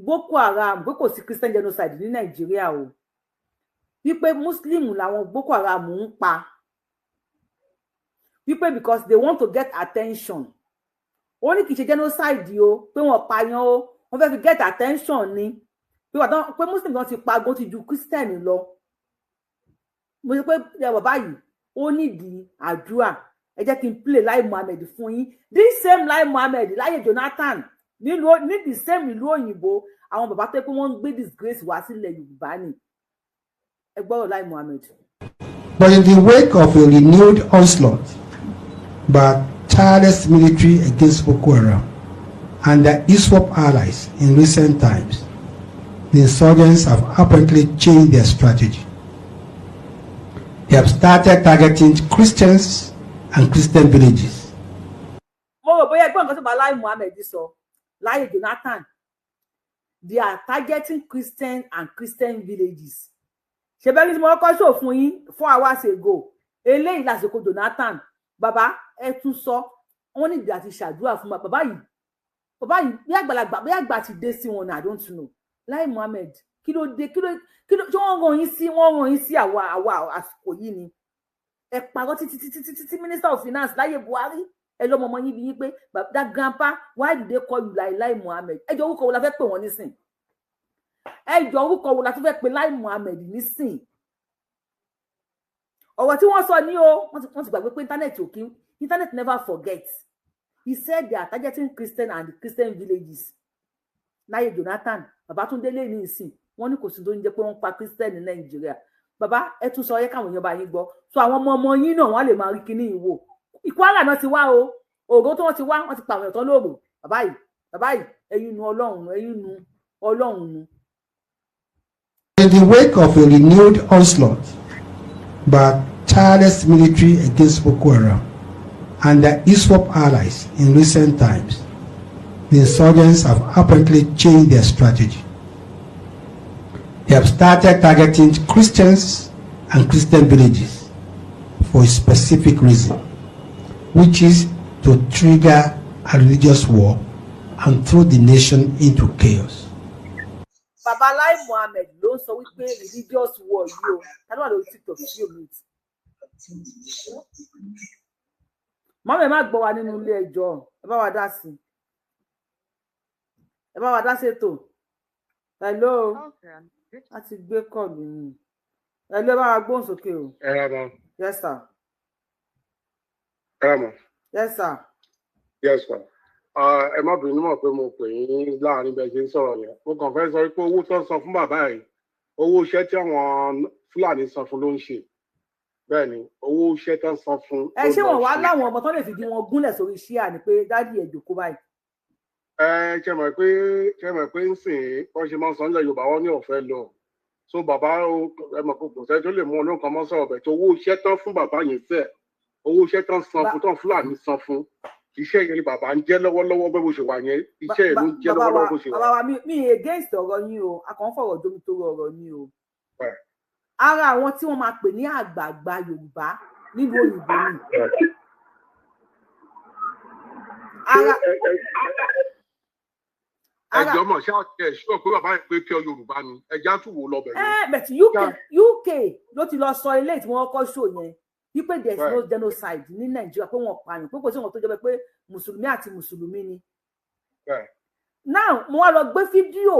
Boko Haram, pé kò sí Christian genocide ní Nàìjíríà o, wípé Muslim làwọn Boko Haram ń pa, wípé because they want to get attention. Ó ní kì í ṣe genocide o, pé wọ́n pààyàn o, wọ́n fẹ́ fi get attention ni, pé pé Muslim kan ti pa gan ti ju Christian lọ. Mo ṣe pé bàbá yìí, ó nídìí àdúrà. Ẹ jẹ́ kí n play Lai Muhammed fún yín. This same Lai Muhammed láyé Jonathan nílùú, ní the same ìlú òyìnbó, àwọn bàbá tó yẹ pé wọ́n ń gbé disgrace wá sílẹ̀ Yorùbá ni. Ẹ gbọ́rọ̀ Lai Muhammed. But in the wake of a renewed onslaught by tireless military against Boko Haram and their ISWAP allies in recent times, the insurgents have apparently changed their strategy. They have started targeting Christians and Christian villages. Mo rò bóyá ẹgbọ́n nǹkan tó bá Lai Muhammed sọ. Láyé Jonathan, they are targeting Christian and Christian villages. Ṣe bẹ́ẹ̀ ni tí mo kọ́kọ́ ṣò fún yín 4 hours ago? Eléyìí lásìkò Jonathan. Bàbá, ẹ tún sọ, wọn ní ìdí àti ṣàdúrà fún bàbá yìí. Bàbá yìí, bí àgbàlagbà, bí àgbà ti dé sí wọn ní, I don't know. Lai Muhammed, kí ló dé? Kí ló ṣé wọ́n rán yín sí? Wọ́n rán yín sí àwa àsìkò yìí ni. Ẹ parọ́ títí títí títí tí Minister of Finance láyé Buhari, ẹ lọ́mọ ọmọ yín bí yín pé, "That grandpa, why do they call you Lai Lai Muhammed?" Ẹ jọ, orúkọ wo la fẹ́ pè wọ́n nísìn? Ẹ jọ, orúkọ wo la tún fẹ́ pè Lai Muhammed nísìn? Ọ̀rọ̀ tí wọ́n sọ ní o, wọ́n ti gbàgbé pé internet ò kí, internet never forget. He said they are targeting Christian and Christian villages láyé Jonathan. Babátúndé lè ní ìsìn, wọ́n ní kò sí tó ń jẹ́ pé wọ́n pa Christian ní Nàìjíríà. Bàbá, ẹ tún sọ, yẹ káwọn èèyàn bá yín gbọ́, so àwọn ọmọ ọmọ yín náà, wọ́n á lè máa rí kíní ìwò. Ìkwárà náà ti wá o, òró tí wọ́n ti wá, wọ́n ti pa àwọn èèyàn tán lóòrò. Bàbá yìí, bàbá yìí, ẹ̀yin nu Ọlọ́run, ẹ̀yin nu Ọlọ́run nu. In the wake of a renewed onslaught by tireless military against Boko Haram and their ISWAP allies in recent times, the insurgents have apparently changed their strategy. They have started targeting Christians and Christian villages for a specific reason, which is to trigger a religious war and throw the nation into chaos. Bàbá Lai Muhammed ló ń sọ wípé religious war yìí o. Ta ló wà lórí TikTok sí omi? Mọ́mí, ẹ má gbọ́ wa nínú ilé ẹjọ́. Ẹ bá wa dá sí, ẹ bá wa dá ṣètò. Hello, a ti gbé call yìí. Hello, ẹ bá wa gbóhùn sókè o. Ẹ rà mọ. Yes sir. Ẹ rà mọ. Yes sir. Yes sir. Ẹ má bínú mọ̀ pé mo pè yín láàrin bẹ́ẹ̀ ṣe ń sọ̀rọ̀ yẹn. Mo kàn fẹ́ sọ pé owó tó ń san fún bàbá yìí, owó iṣẹ́ tí àwọn Fúlàní san fún ló ń ṣe. Bẹ́ẹ̀ ni, owó iṣẹ́ tó ń san fún. Ẹ ṣé, wọn wá láwọn ọmọ tó lè fìdí wọn gúnlẹ̀ sórí ṣíà ni pé, "Daddy, ẹ jókòó báyìí." Ẹ ṣe mọ̀ pé ń sìn wọ́n ṣe máa ń sọ nílẹ̀ Yorùbá, wọn ní ọ̀fẹ́ lọ. So bàbá, ẹ mọ̀ pé kò sẹ́ni tó lè mú ọdún kan mọ́ sọ̀rọ̀ bẹ̀ tó. Owó iṣẹ́ tán fún bàbá yẹn sẹ̀, owó iṣẹ́ tán san fún, tán Fúlàní san fún, iṣẹ́ yẹn ni bàbá ń jẹ́ lọ́wọ́lọ́wọ́ bẹ́ẹ̀ bó ṣe wà yẹn. Iṣẹ́ yẹn ló ń jẹ́ lọ́wọ́lọ́wọ́ bó ṣe wà. Bàbá wa, mi against ọ̀rọ̀ yín o, a kàn ń fọ̀rọ̀ jómi tó ọ̀rọ̀ ní o. Ara àwọn tí wọ́n máa pè ní àgbààgbà Yorùbá nílùú òyìnbó ni. Ara Ẹjọ́ mọ̀ ṣáà ẹ ṣọ́ pé bàbá yẹn pé pure Yorùbá ni, ẹjá tún wò lọ bẹ̀rẹ̀. Ẹ but UK ló ti lọ sọ ilé tí wọ́n kọ́ ṣò yẹn wípé there is no genocide ní Nàìjíríà, pé wọ́n pààyàn, pé kò sí wọn tó jẹ́ pé mùsùlùmí àti mùsùlùmí ni. Now mo wá lọ gbé fídíò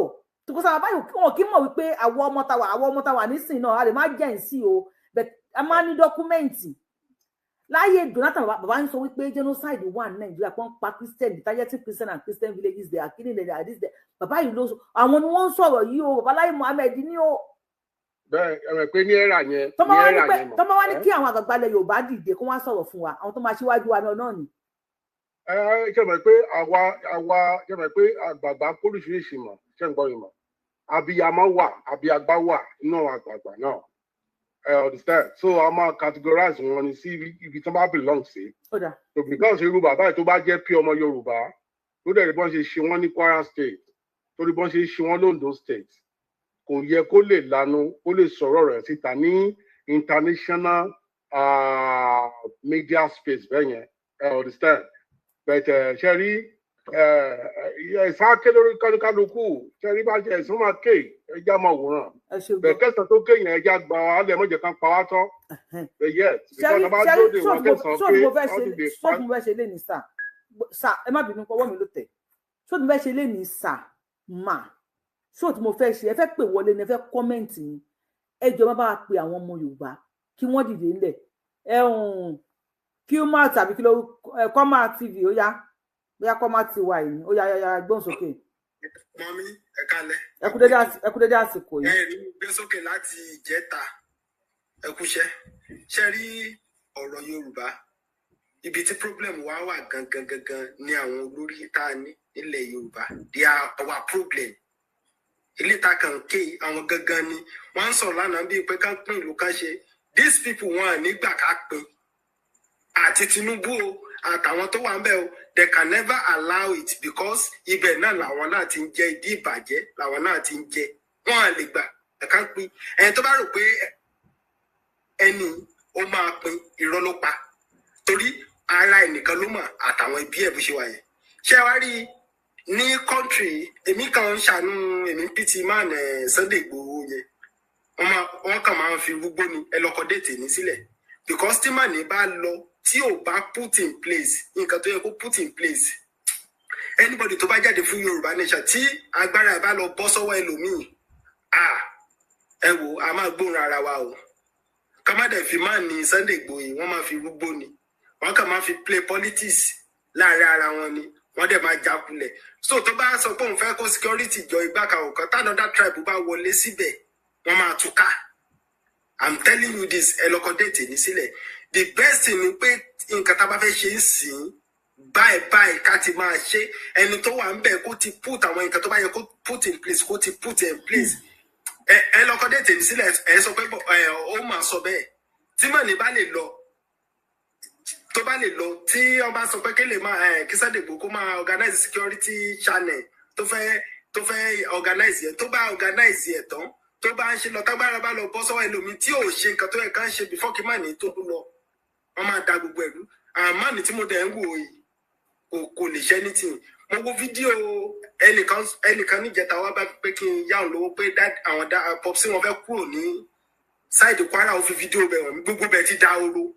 tó kó sábà báyìí, wọn kì í mọ̀ wípé àwọn ọmọ tàwa nísìnyí náà, a lè má jẹ́ ǹsí o, but a máa ní document. Láyé Jonathan, bàbá ń sọ wípé genocide wà ní Nàìjíríà, pọ́n pa Christian, targeting Christian and Christian villages, they are killing them, they are this, they. Bàbá yìí ló sọ, àwọn ni wọ́n ń sọ̀rọ̀ yìí o, bàbá Láyé Muhammed ní o. Bẹ́ẹ̀, ẹ mọ̀ pé ní ẹ̀rà yẹn, ní ẹ̀rà yẹn mọ̀. Tọ́mọ wá ní kí àwọn àgbààgbà ilẹ̀ Yorùbá dìde kó wá sọ̀rọ̀ fún wa, àwọn tó máa ṣíwájú wa náà ni. Ẹ ṣe mọ̀ pé àwa ṣe mọ̀ pé àgbààgbà kóríṣiríṣi mọ̀, ṣe ń gbọ́ mi mọ̀? Abiyamọ wà, abiyagbá wà nínú àwọn àgbààgbà náà, ẹ understand? So a máa categorize wọn ní sí ibi tí wọ́n bá belong sí. So because irú bàbá yìí, tó bá jẹ́ pé ọmọ Yorùbá tó dẹ̀ rí bọ́n ṣe ṣe wọ́n ní Kwara State, torí bọ́n ṣe ṣe wọ́n l'Ondo State, kò yẹ kó lè lanu kó lè sọ̀rọ̀ rẹ̀ síta ní international media space bẹ́ẹ̀ yẹn, ẹ understand? But ṣe rí Ẹ̀sán ké lórí kálukú ṣẹ́rí bá ṣe ẹ̀sán máa ké, ẹja máa wòran. Ẹ ṣe bẹ́ẹ̀ gan. Kẹsàn-án tó ké yẹn, ẹja gba alẹ́ mọ̀jẹ̀ kan pa wá tán. Bẹ́ẹ̀ yes, ṣẹ́rí because a bá ṣẹ́rí dúró de wọn kẹsàn-án ṣóòtú ké mo fẹ́ wọ́n ṣe ti lè pa. Ṣóòtú mo fẹ́ ṣe léni sà, sà, ẹ má bínú, pọwọ́ mi ló tẹ̀. Ṣóòtú mo fẹ́ ṣe léni sà, mà ṣóòtú mo fẹ́ ṣe, ẹ fẹ́ pè wọlé ni, ẹ fẹ́ comment ni, ẹ jọ má bá wa pe àwọn ọmọ Yorùbá kí wọ́n dìde ńlẹ̀. Ẹ hùn kí ó má tàbí kí ló ẹ Kọ́má TV, ó yá, bóyá Kọ́má TV ní, ó yá yá yá, gbóhùn sókè. Mummy, ẹ kálẹ́. Ẹ kú dédé àsìkò Ẹ yìí. rí mi gbé sókè láti ìjẹta. Ẹ kúṣẹ́. Ṣe rí ọ̀rọ̀ Yorùbá, ibi tí problem wa wà gangan gangan ní àwọn olórí tá a ní nílẹ̀ Yorùbá. They are our problem. Ilé ta kàn ké àwọn gangan ni wọ́n ń sọ̀rọ̀ lánàá bíi pé ká pín ìlú ká ṣe. These people, wọn à nígbà ká pín, àti Tinubu o, àtàwọn tó wà ń bẹ̀ o, they can never allow it, because ibẹ̀ náà làwọn náà ti ń jẹ ìdí ìbàjẹ́, làwọn náà ti ń jẹ. Wọn à lè gbà ká pín. Ẹni tó bá rò pé ẹni ó máa pín, irọ́ ló pa, torí ara ẹnìkan ló mọ̀ àtàwọn ẹbí ẹ̀ bó ṣe wà yẹn. Ṣé wàá rí i ní country, èmi kan ń ṣàánú, èmi pt man Sunday Igboho yẹn, wọ́n máa wọ́n kàn máa ń fi rúgbó ni ẹ lọkọ date ní sílẹ̀, because tí màní bá lọ, tí ò bá put in place nǹkan tó yẹ kó put in place, anybody tó bá jáde fún Yorùbá nation, tí agbára ẹ bá lọ bọ́ sọ́wọ́ ẹlòmíì, ah, ẹ wò, a máa gbóhùn ara wa o. Ká má dẹ̀ fi máa ní Sunday Igboho, wọ́n máa fi rúgbó ni, wọ́n kàn máa fi play politics láàrin ara wọn ni, wọ́n dẹ̀ máa jákulẹ̀. So tó bá sọ pé òun fẹ́ kó security jọ igbá kan ọ̀kan, tá another tribe bá wọlé síbẹ̀, wọ́n máa túká. I'm telling you this. Ẹ lọ́kọ date ní sílẹ̀. The best thing ni pé nǹkan tá a bá fẹ́ ṣe ń sìn báyìí báyìí, ká ti máa ṣe. Ẹni tó wà ń bẹ̀ kó ti put àwọn nǹkan tó bá yẹ kó put in place, kó ti put in place. Ẹ lọ́kọ date ní sílẹ̀. Ẹ sọ pé ẹ ó máa sọ bẹ́ẹ̀, tí mọ̀ní bá lè lọ, tó bá lè lọ, tí wọ́n bá sọ pé kí lè máa ẹ kí Sunday Igboho kó máa organize security channel tó fẹ́ organize yẹn, tó bá organize yẹn tán, tó bá ń ṣe lọ, tágbára bá lọ bọ́ sọ́wọ́ ẹlòmíì tí ò ṣe nǹkan tó yẹ ká ń ṣe before kí màní tó lọ, wọ́n máa da gbogbo ẹ̀rú. Àmọ́ tí mo dẹ̀ ń wò yìí, kò lè ṣe anything. Mo wo fídíò ẹnìkan níjẹta, wá bá pé kí n yá òun lówó, pé àwọn popsi wọn fẹ́ kúrò ní side Kwara. Ó fi fídíò bẹ̀ wọ̀n, gbogbo bẹ̀ ti da oró.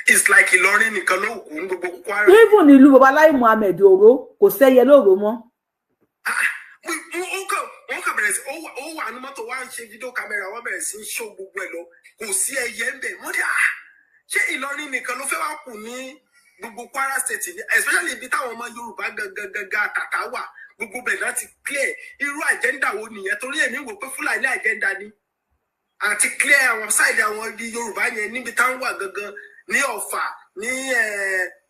It's like Ìlọrin nìkan ló kù ní gbogbo Kwara. Even ìlú baba Lai Muhammed, òró kò sẹ́yẹ lóòrò mọ́. Wọ́n kàn bẹ̀rẹ̀ sí, ó wà ní mọ́tò, wá ń ṣe fídíò camera, wọ́n bẹ̀rẹ̀ sí í ṣó gbogbo ẹ̀ lọ, kò sí ẹyẹ ń bẹ̀. Wọ́n dẹ̀, ah, ṣé Ìlọrin nìkan ló fẹ́ wá kù ní gbogbo Kwara State ní, especially ibi táwọn ọmọ Yorùbá gangan gangan àtàtà wà, gbogbo bẹ̀ láti clear? Irú agenda wo nìyẹn? Torí èmi wò pé Fúlàní agenda ni àti clear àwọn side àwọn ibi Yorùbá yẹn, níbi táwọn wà gangan ní Ọ̀fà, ní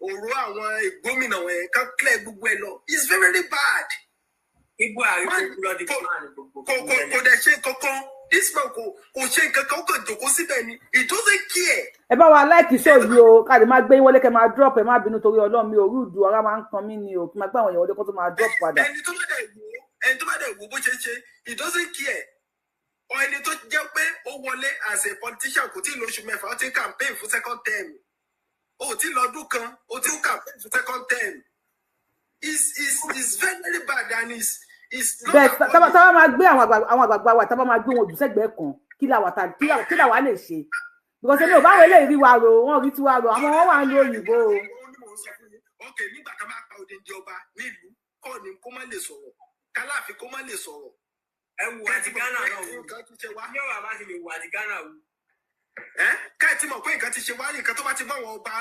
Òró, àwọn gómìnà wọn kan clear gbogbo ẹ lọ. It's very very bad. Ibo àríkò bloody plan gbogbo. Kò dẹ̀ ṣe kankan. This man kò ṣe nǹkan kan, ó kàn jókòó síbẹ̀ ni. He doesn't care. Ẹ bá wa like show yìí o, ká lè máa gbé yín wọlé, kẹ́ máa drop. Ẹ má bínú torí Ọlọ́run, mi ò rúùdù, ara máa ń kan mí ni o, kí n máa gbé àwọn èèyàn wọlé kó tó máa drop padà. Ẹni tó bá dẹ̀ wò bó ṣe ń ṣe, he doesn't care. Ọ ẹni tó jẹ́ pé ó wọlé as a politician, kò tí ì lóṣù 6, ó ti ń campaign fún second term. Ó ti lọ́dún kan, ó ti ń campaign fún second term. Is very very bad and is not. Bẹ́ẹ̀ tábà máa gbé àwọn àgbààgbà wa, tábà máa gbé wọn jù sẹ́gbẹ̀ẹ́ kan, kí làwa lè ṣe? Because èmi ò báwọn eléyìí rí wa ro, wọn rí tiwa ro, àwọn wọn wà ń lo òyìnbó o. Ok, nígbà tá a máa pa odindi ọba nílùú kọ́ ni kó má lè sọ̀rọ̀, kálàfin kó má lè sọ̀rọ̀. Ẹ wù àti Ghana náà wù ní ọ̀rọ̀ àbá ti lè wù àti Ghana wù. Ẹ káà tí mọ̀ pé nǹkan ti ṣe wá ní nǹkan tó bá ti bá àwọn ọba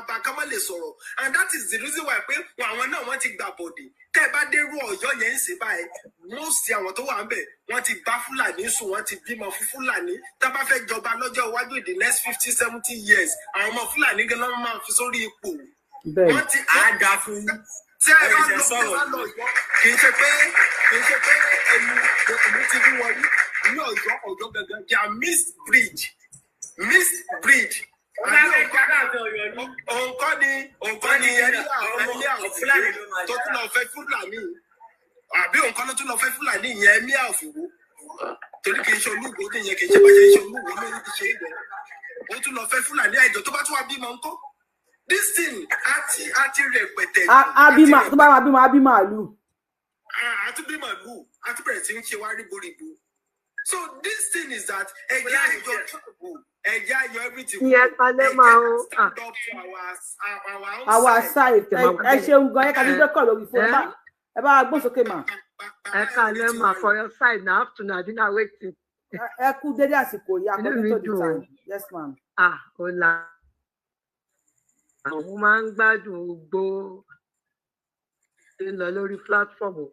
ọba ká má lè sọ̀rọ̀, and that is the reason why pé wọn àwọn náà wọ́n ti gbà bọ̀dẹ̀. Tẹ́ ẹ bá dérú Ọ̀yọ́ yẹn ń ṣe báyìí, most àwọn tó wà ń bẹ̀, wọ́n ti bá Fúlàní sùn, wọ́n ti bímọ fún Fúlàní. Tá bá fẹ́ jọba lọ́jọ́ iwájú, the next 50, 70 years, àwọn ọmọ Fúlàní gan ló máa fi sórí ipò. Bẹ́ẹ̀. Wọ́n ti Á dà fún yín. Tí ẹ bá lọ, tẹ́ bá lọ Ọ̀yọ́, kì í ṣe pé ẹnu èmi ti rí wọn rí ní Ọ̀yọ́. Ọ̀yọ́ gangan, they are mixed breed, mixed breed. Òǹkọ́ ni ẹni àwọn Fúlàní ló máa tó tún lọ fẹ́ Fúlàní, àbí òǹkọ́ ló tún lọ fẹ́ Fúlàní ìyẹn ẹ̀mí àfìwó, torí kì í ṣe olúwo nìyẹn, kì í ṣe bá ṣe ń ṣe olúwo ló ń ṣe é yẹn. Ó tún lọ fẹ́ Fúlàní, àìjọ tó bá tún wá bímọ ńkọ́? This thing àti rẹpẹtẹ jù. Abímọ tó bá máa bímọ, á bí màálù. Àti bí màálù, àti bẹ̀rẹ̀ sí ń ṣe wá ríboríbo. So this thing is that ẹ̀jẹ̀ ayọ̀ travel, ẹ̀jẹ̀ ayọ̀ everything. Ìyẹn kalẹ́ máa ń stand up to our own our side. side. Ẹ ṣeun gan, ẹ ká ti gbé kọ̀ lórí fún ẹ. Ẹ bá wa gbóhùn sókè mà. Ẹ kalẹ́ mà for your side na afternoon àbí na wetin? Ẹ kú dédé àsìkò yìí, Inú according mi to the dùn o. time. Yes, ma'am. Ah, ó la àwọn máa ń gbádùn gbogbo tó ń lọ lórí platform o.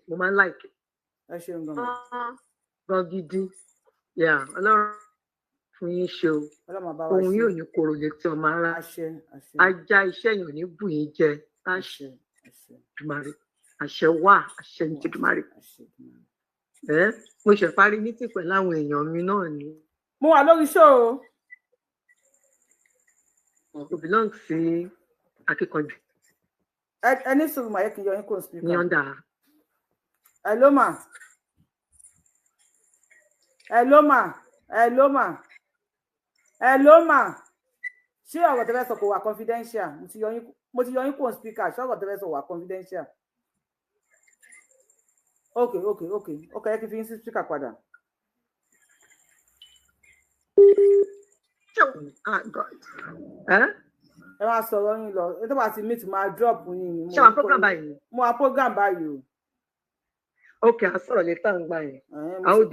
Mo máa ń like Ẹ ṣeun gan mà. gan gidi. Yeah, Ọlọ́run fún yín ṣe o. Ọlọ́run máa bá wa Ohun ṣe. yóò ní korò létí ọmọ ara. Àṣẹ, àṣẹ. Ajá iṣẹ́ yẹn ò ní bù yín jẹ láṣẹ Àṣẹ, àṣẹ. Èdùmàrè. Àṣẹ wà, àṣẹ ní Èdùmàrè. Àṣẹ Èdùmàrè. Ẹ mo ṣe parí mítì pẹ̀lú àwọn èèyàn mi náà ni. Mo wà lórí show o. Mo belong sí Akíkanjú Ẹ ní sùúrù mà, yẹ kí n yọ yín kò ní speaker. under. Hello ma, hello ma, hello ma, hello ma. Ṣé ọ̀rọ̀ tẹ́ fẹ́ sọ kò wà confidential? Mo ti yọ yín kò speaker. Ṣé ọ̀rọ̀ tẹ́ fẹ́ sọ wà confidential? Ok, ẹ kí n fi yín sí speaker padà. Ah, God. Ẹ Ẹ máa sọ̀rọ̀ yín lọ. Ẹ tó bá ti meet, máa drop yín ni. Ṣé àwọn program báyìí ni? Mo wà program báyìí o. Ok, à ń sọ̀rọ̀ létà ń gbà yẹn. Ẹ̀hẹ́n, Àwọn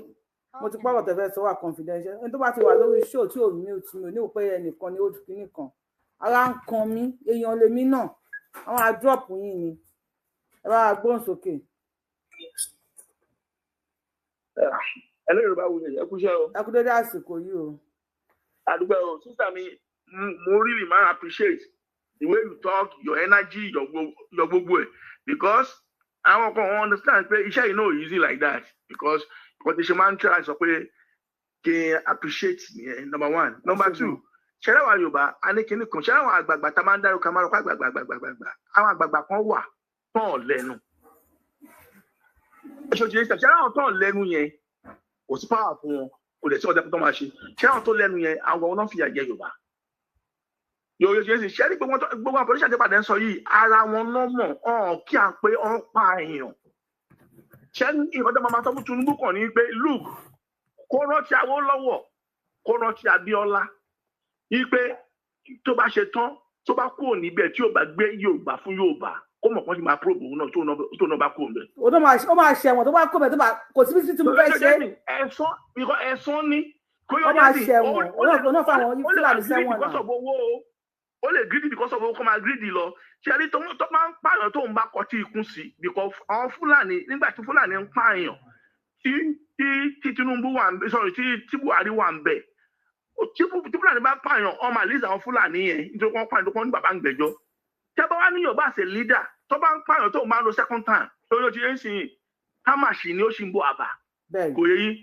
mo ti pọ̀rọ̀ tẹ́ fẹ́ sọ wà confidential. Ẹni tó bá ti wà lórí show tí ò mute, mi ò ní pé ẹnìkan ni ó kíní kan. Ara ń kan mí, èèyàn lèmi náà. Àwọn á drop yín ni. Ẹ bá wa gbóhùn sókè. Ẹlẹ́yìn Yorùbá wulẹ̀, ẹ kúṣẹ́ o. Ẹ kú dédé àsìkò yìí o. Àdúgbò o, sister mi, mo really máa appreciate the way you talk, your energy, your gbogbo ẹ̀, because àwọn kan wọn understand pé iṣẹ́ yìí no easy like that, because nǹkan tí ṣe máa ń try sọ pé kí n appreciate nìyẹn, number one. Number two, ṣẹlẹ̀ wa Yorùbá a ní kinní kan, ṣẹlẹ̀ àwọn àgbààgbà tá a máa ń dárúkọ, a máa rọ pé àgbààgbà àgbààgbà, àwọn àgbààgbà kan wà tán lẹ́nu. Ṣẹlẹ̀ àwọn tán lẹ́nu yẹn, kò sí power fún wọn, kò lè sí ọ̀dẹ́ tó máa ṣe. Ṣé àwọn tó lẹ́nu yẹn, àwọn ọ̀nà fìyà jẹ Yorùbá yóò ṣe é ṣe. Ṣé ní gbogbo àwọn politician tí pàdé ń sọ yìí, ara wọn náà mọ̀ ọ̀hún kí à ń pé ọ̀hún pa èèyàn. Ṣé ní ìkọ́ tó máa sọ fún Tinubu kàn ní pé, look, kó rántí Awólọ́wọ̀, kó rántí Abíọ́lá, yí pé tó bá ṣe tán, tó bá kúrò níbẹ̀, tí yóò bá gbé Yorùbá fún Yorùbá, kó mọ̀ kán ti máa probe òun náà tó náà bá kúrò níbẹ̀. Ó tó máa, ó máa ṣẹ̀wọ̀n tó bá kó bẹ̀, tó bá kò síbi tí Tinubu fẹ́ ṣe. Ẹ̀sán, because ẹ̀sán ní. Ó máa ṣẹ̀wọ̀n, ó náà fáwọn Fúlàní sẹ́wọ̀n because náà. of owó o, ó lè greedy because of owó, kó máa greedy lọ. Ṣe rí tó máa ń pààyàn, tó ń bá kọtí ikún sí, because àwọn Fúlàní, nígbà tí Fúlàní ń pààyàn, tí Tinubu wà ń bẹ, sorry, tí Buhari wà ń bẹ, tí Fúlàní bá pààyàn, ọmọ àlìsí àwọn Fúlàní yẹn, nítorí wọ́n pààyàn tó kọ́ ní bàbá ń gbẹ́jọ́. Tẹ́ bá wá ní Yorùbá as a leader tó bá ń pààyàn, tó máa ń lo second time lórí, ó ti ń sìn kámàṣì ni ó sì ń bọ̀ àbá. Kò yẹ yín,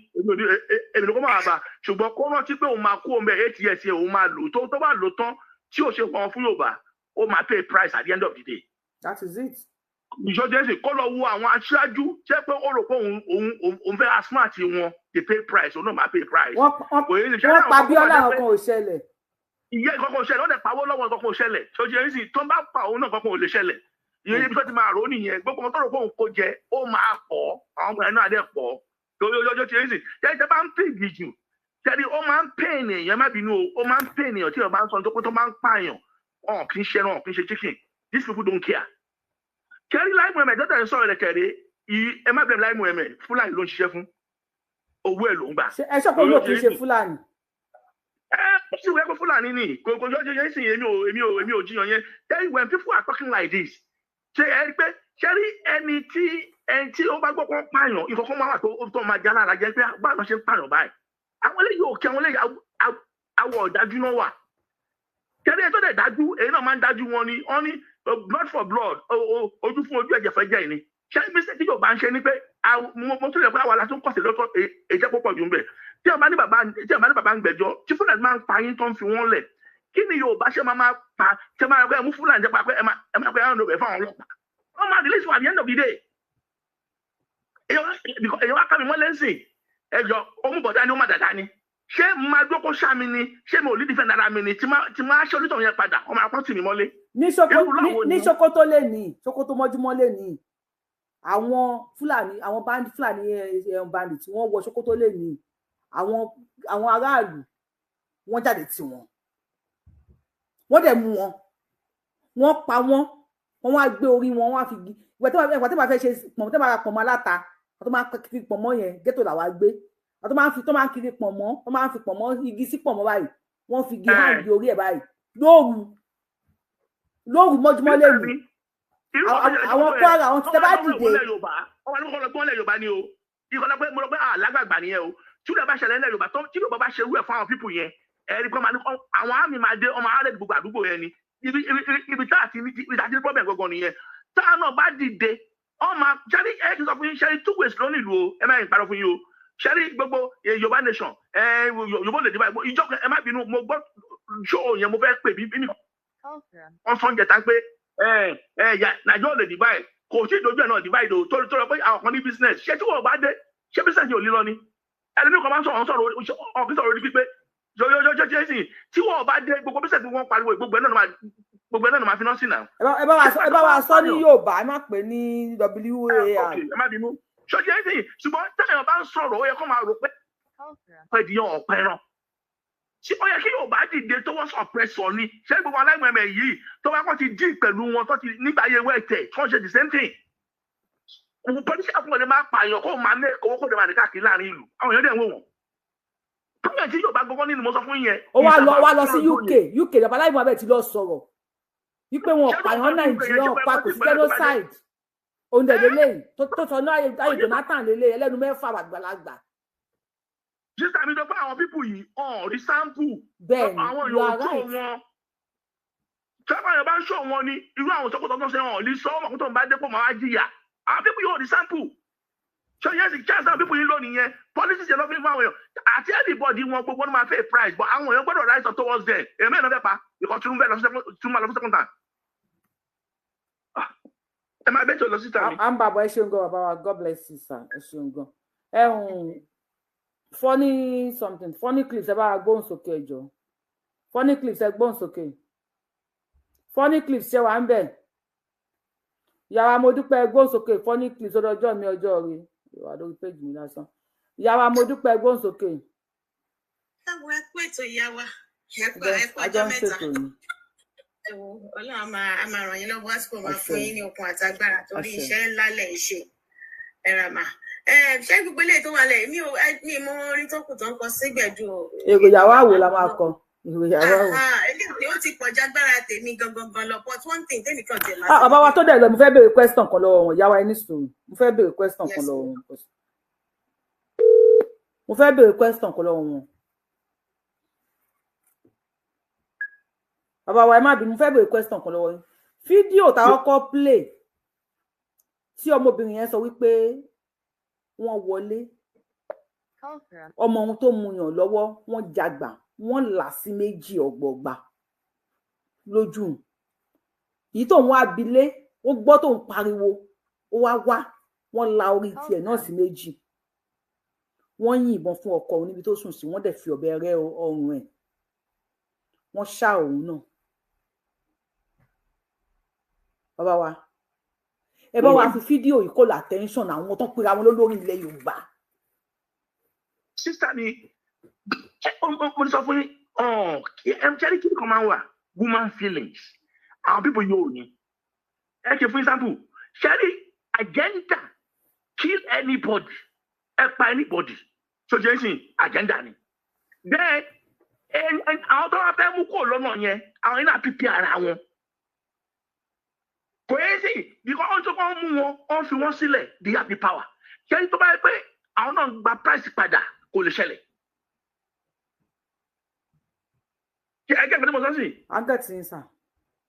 èmi ló kọ́ máa bá, ṣùgbọ́n kó rántí pé òun máa kó òun bẹ 8 years yẹn, òun máa lò tó bá lò tán, tí ò ṣe pọn fún Yorùbá, ó máa pay price at the end of the day. That is it. Ìṣọjọ́ ẹ̀sìn kó lọ wo àwọn aṣáájú jẹ́ pé ó rò pé òun fẹ́ asmart wọn, they pay price, òun náà máa pay price. Wọ́n Kò yẹ yín, ṣe wọ́n àwọn pa kan wà Bíọ́lá, jẹ́ pé ọkàn ò ṣẹlẹ̀. Ìyẹn kankan ò ṣẹlẹ̀, wọ́n dẹ̀ pawó lọ́wọ́, kankan ò ṣẹlẹ̀. Ṣojú ẹ̀sìn tó ń bá pa òun náà, kankan ò lè ṣẹlẹ̀. Ìyẹn ibi tó ti máa rò ó nìyẹn. Gbogbo ọmọ tó rò pé òun kó jẹ, ó máa pọ̀, àwọn ọmọ ẹ̀ náà dẹ̀ pọ̀ lórí ọjọ́ tí ẹ̀sìn jẹ́ bá ń pè jù. Tẹ́lí ó máa ń pè ènìyàn, má bínú o, ó máa ń pè ènìyàn tí ọba ń sọ tó máa ń pààyàn, wọn kì í ṣe ẹran, wọn kì í ṣe chicken. These people don't care. Kẹ́rí Lai Muhammed dọ́tà ń sọ̀rọ̀ rẹ̀ kẹ̀rẹ́, ẹ má bẹ̀rẹ̀. Lai Muhammed, Fúlàní ló ń ṣiṣẹ́ fún, owó ẹ̀ ló ń gbà. Ṣé ẹ ṣọ́ pé òun ò kì í ṣe Fúlàní? Ẹ ó sì wẹ́ pé Fúlàní ni, kò yọ jẹjẹ sí. Èmi ò jiyàn yẹn. Then when people are talking like this, ṣe ẹ rí pé ṣe rí ẹni tí ó bá gbọ́ kó ń pààyàn, ìkọ̀kọ̀ máa wà tó máa já lára jẹ́ pé báwọn ṣe ń pààyàn báyìí. Àwọn eléyìí ò kí àwọn eléyìí awọ ọ̀dájú náà wà. Kẹ́rí ẹ tó dẹ̀ dájú, èyí náà máa ń dájú wọn ni. Wọ́n ní blood for blood, ojú fún ojú, ẹ̀jẹ̀ fẹ́ jẹ́ ni. Ṣé mistake tí yóò bá ń ṣe ni pé mo tún lè pé àwa la tún kọ̀sẹ̀ lọ́tọ̀ èjẹ́ púpọ̀ jù ń bẹ̀. Tí ọba ní bàbá ń gbẹ́jọ́, tí Fúlàní máa ń pa yín tó ń fi wọ́n lẹ̀, kí ni Yorùbá ṣe máa pa, ṣe máa pẹ́ mú Fúlàní jẹ́ pa pé ẹ máa pẹ́ ẹ máa fún àwọn ọlọ́pàá, wọ́n máa release at the end of the day. Èèyàn wá ká mi mọ́ lẹ́sìn ẹjọ́, ó mú bọ̀dá ni, ó má dàda ni. Ṣé máa dúró kó ṣá mi ni? Ṣé mi ò ní defend ara mi ni? Tí máa ṣe onítọ̀hún yẹn padà, wọ́n máa pọ́n tì mí mọ́lé. Ní Sokoto lè ní, Sokoto mọ́júmọ́ lè ní, àwọn Fúlàní, àwọn bandit, Fúlàní bandit tí wọ́n wọ Sokoto lè ní, àwọn aráàlú wọ́n jáde tì wọ́n, wọ́n dẹ̀ mú wọn, wọ́n pa wọ́n, wọ́n wá gbé orí wọn, wọ́n á fi ìgbà tí wọ́n fẹ́ ṣe pọ̀nmọ́, tí wọ́n máa pọ̀nmọ́ aláta, wọ́n tó máa kiri pọ̀nmọ́ yẹn, ghetto làwa gbé, wọ́n tó máa fi tó máa kiri pọ̀nmọ́, wọ́n máa fi pọ̀nmọ́ igi sí pọ̀nmọ́ báyìí, wọ́n fi igi hàn di orí ẹ̀ báyìí lóru mọ́júmọ́ lẹ́nu. Àwọn Kwara, àwọn tí tẹ́ bá dìde. Ọba ní kọ́ lọ́gbọ́n lẹ̀ Yorùbá ni o, ìkọlọ́ pé mo lọ pé àlágbàgbà nìyẹn o, tí Yorùbá ṣẹlẹ̀ lẹ̀ Yorùbá, tí Yorùbá bá ṣe irú ẹ̀ fún àwọn pípù yẹn, ẹ̀rí pé àwọn àmì máa dé, ọmọ àárẹ̀ gbogbo àdúgbò yẹn ni. Ibi tá àti ibi problem gangan nìyẹn. Tá a náà bá dìde, ọmọ ṣẹ́rí ẹ ti sọ fún yín, ṣẹ́rí 2 ways lónìí ìlú o, ẹ má yín parọ́ fún yín o. Ṣẹ́rí gbogbo Yorùbá nation, ẹ Yorùbá lè dé báyìí, ìjọ ẹ má bínú, mo gbọ́ ṣó yẹn mo fẹ́ pè bí mi. Wọ́n sọ ń jẹta pé Nàìjíríà lè dé báyìí, kò sí ìdójú ẹ̀ náà dé báyìí tó tó pé àwọn kan ní business, ṣé tí wọ́n bá dé, ṣé business yóò lílọ ni? Ẹlẹ́mi kan máa ń sọ̀rọ̀ ọ̀kí sọ̀rọ̀ orí pípé jọjọjọjọ tí wọn bá dé gbogbo bísẹ̀ tí wọ́n pariwo gbogbo ẹ̀ náà máa fi náà sí náà. Ẹ bá wa sọ ní Yorùbá, ẹ má pè ní WAR. Ẹ má bínú ṣọjọ ẹ sìn, ṣùgbọ́n táyọ̀ bá ń sọ̀rọ̀ ó yẹ kó máa rò pé ẹ̀dìyàn ọ̀pẹ ràn. Ṣé ó yẹ kí Yorùbá dìde tó wọ́n sọ pẹ́sọ̀ ni? Ṣé gbogbo aláìmọ̀ẹ́mẹ̀ yìí tó bá kọ́ ti dí pẹ̀lú wọn tó ti nígbà ayé wẹ̀tẹ̀ tí wọ́n ṣe the same thing? Pọlísì àfọwọ́n lè máa pààyàn kó máa mẹ́ owó kó lè máa ní káàkiri láàrin ìlú, àwọn èèyàn dẹ̀ ń wò wọ́n. Problem tí Yorùbá gbọ́gbọ́ nínú mo sọ fún yẹn. Ó wá lọ sí UK ìjọba Lai Muhammed ti lọ sọ̀rọ̀ wípé wọn pààyàn Nàìjíríà, pa kò sí genocide. Oúnjẹ lélẹ́yìn tó sọ ní ayé Jonathan lélẹ́yìn ẹlẹ́nu mẹ́fà àgbàlagbà. Sísá mi sọ pé àwọn pípù yìí ọ̀n rí sáǹpù. Bẹ́ẹ̀ni, àwọn èèyàn tó wọn. Sábà yẹn bá ń ṣọ wọn ni irú àwọn sọkòtò tó ń ṣe hàn lè sọ ọmọ tó ń bá dépò máa jìyà. Àwọn pípù yóò rí sáǹpù. So yes, chance àwọn people yìí lónìí yẹn, politics yẹn ló fi ń fún àwọn èèyàn àti anybody wọn gbogbo wọn máa fẹ́ price, but àwọn èèyàn gbọ́dọ̀ rise up towards them. Èèyàn mẹ́rin náà fẹ́ pa because Tinubu fẹ́ lọ sí Tinubu lọ fún second time. Ẹ máa bẹ́ẹ̀ tó lọ síta mi. À ń bàbọ̀, ẹ ṣeun gan bàbá wa, God bless you sir, ẹ ṣeun gan. Ẹ hùn funny something, funny clips, ẹ bá wa gbóhùn sókè ẹ jọ̀ọ́. Funny clips, ẹ gbóhùn sókè. Funny clips ṣe wà ń bẹ̀. Yàrá mo dúpẹ́, gbóhùn sókè, funny clips ọjọ́ mi ọjọ́ rẹ̀ wà lórí péjì mi lásán. Ìyá wa mo dúpẹ́, gbóhùn sókè. Ẹ wo, ẹ kú ètò ìyá wa, ẹ kú ọjọ́ mẹ́ta. Ẹ wo, Ọlọ́run á máa ràn yín lọ́wọ́, àsìkò máa fún yín ní okun àti agbára torí iṣẹ́ ńlá lẹ̀ ń ṣe. Ẹ rà mà. Ṣé gbogbo eléyìí tó wà lẹ̀ mi ò mi mọ orin tó kù tó ń kọ sígbẹ̀du o. Èrò ìyàwó àwò la máa kọ. Èrò ìyàwó àwò. Eléyìí ó ti kọjá agbára tèmi gangan gan lọ, but one thing tèmi kàn tèmi. Bàbá wa tó dẹ̀ lọ, mo fẹ́ béèrè question kan lọ́wọ́ wọn, ìyá wa ẹni sùúrù, mo fẹ́ béèrè question kan lọ́wọ́ wọn. Mo fẹ́ béèrè question kan lọ́wọ́ wọn. Bàbá wa ẹ má bínú, mo fẹ́ béèrè question kan lọ́wọ́ yín. Fídíò táwọn kọ́ play tí ọmọbìnrin yẹn sọ wípé wọ́n wọlé ọmọ ohun tó mu yàn lọ́wọ́, wọ́n jagbà, wọ́n là sí méjì ọ̀gbọ̀gba lójú yìí tóun wá abilé, ó gbọ́ tóun pariwo, ó wá wá, wọ́n la orí tiẹ̀ náà sí méjì, wọ́n yìnbọn fún ọkọ òun níbi tó sùn sí, wọ́n dẹ̀ fi ọ̀bẹ rẹ́ ọrùn ẹ̀, wọ́n ṣá òun náà. Bàbá wa ẹ bá wa fi fídíò yìí call attention àwọn tó ń pera wọn lólórí ilẹ̀ Yorùbá. Sísá mi, mo ní sọ fún yín, ṣẹ́rí kí nìkan máa ń wà woman feelings àwọn people yóò ní. Ẹ ṣe fún example, ṣẹ́rí agenda kill anybody, ẹ pa anybody, so jẹ́ sìn agenda ni. Then àwọn tó wá fẹ́ mú kó lọ́nà yẹn, àwọn yẹn náà pípé ara wọn. Kò yẹ sí because wọ́n tó kọ́ mú wọn, wọ́n fi wọ́n sílẹ̀, they have the power. Ṣẹ́rí tó bá yẹ pé àwọn náà gba price padà kò lè ṣẹlẹ̀. Ẹgbẹ́ ìgbẹ́ tí mo sọ sí. Agẹ́tì ń sà.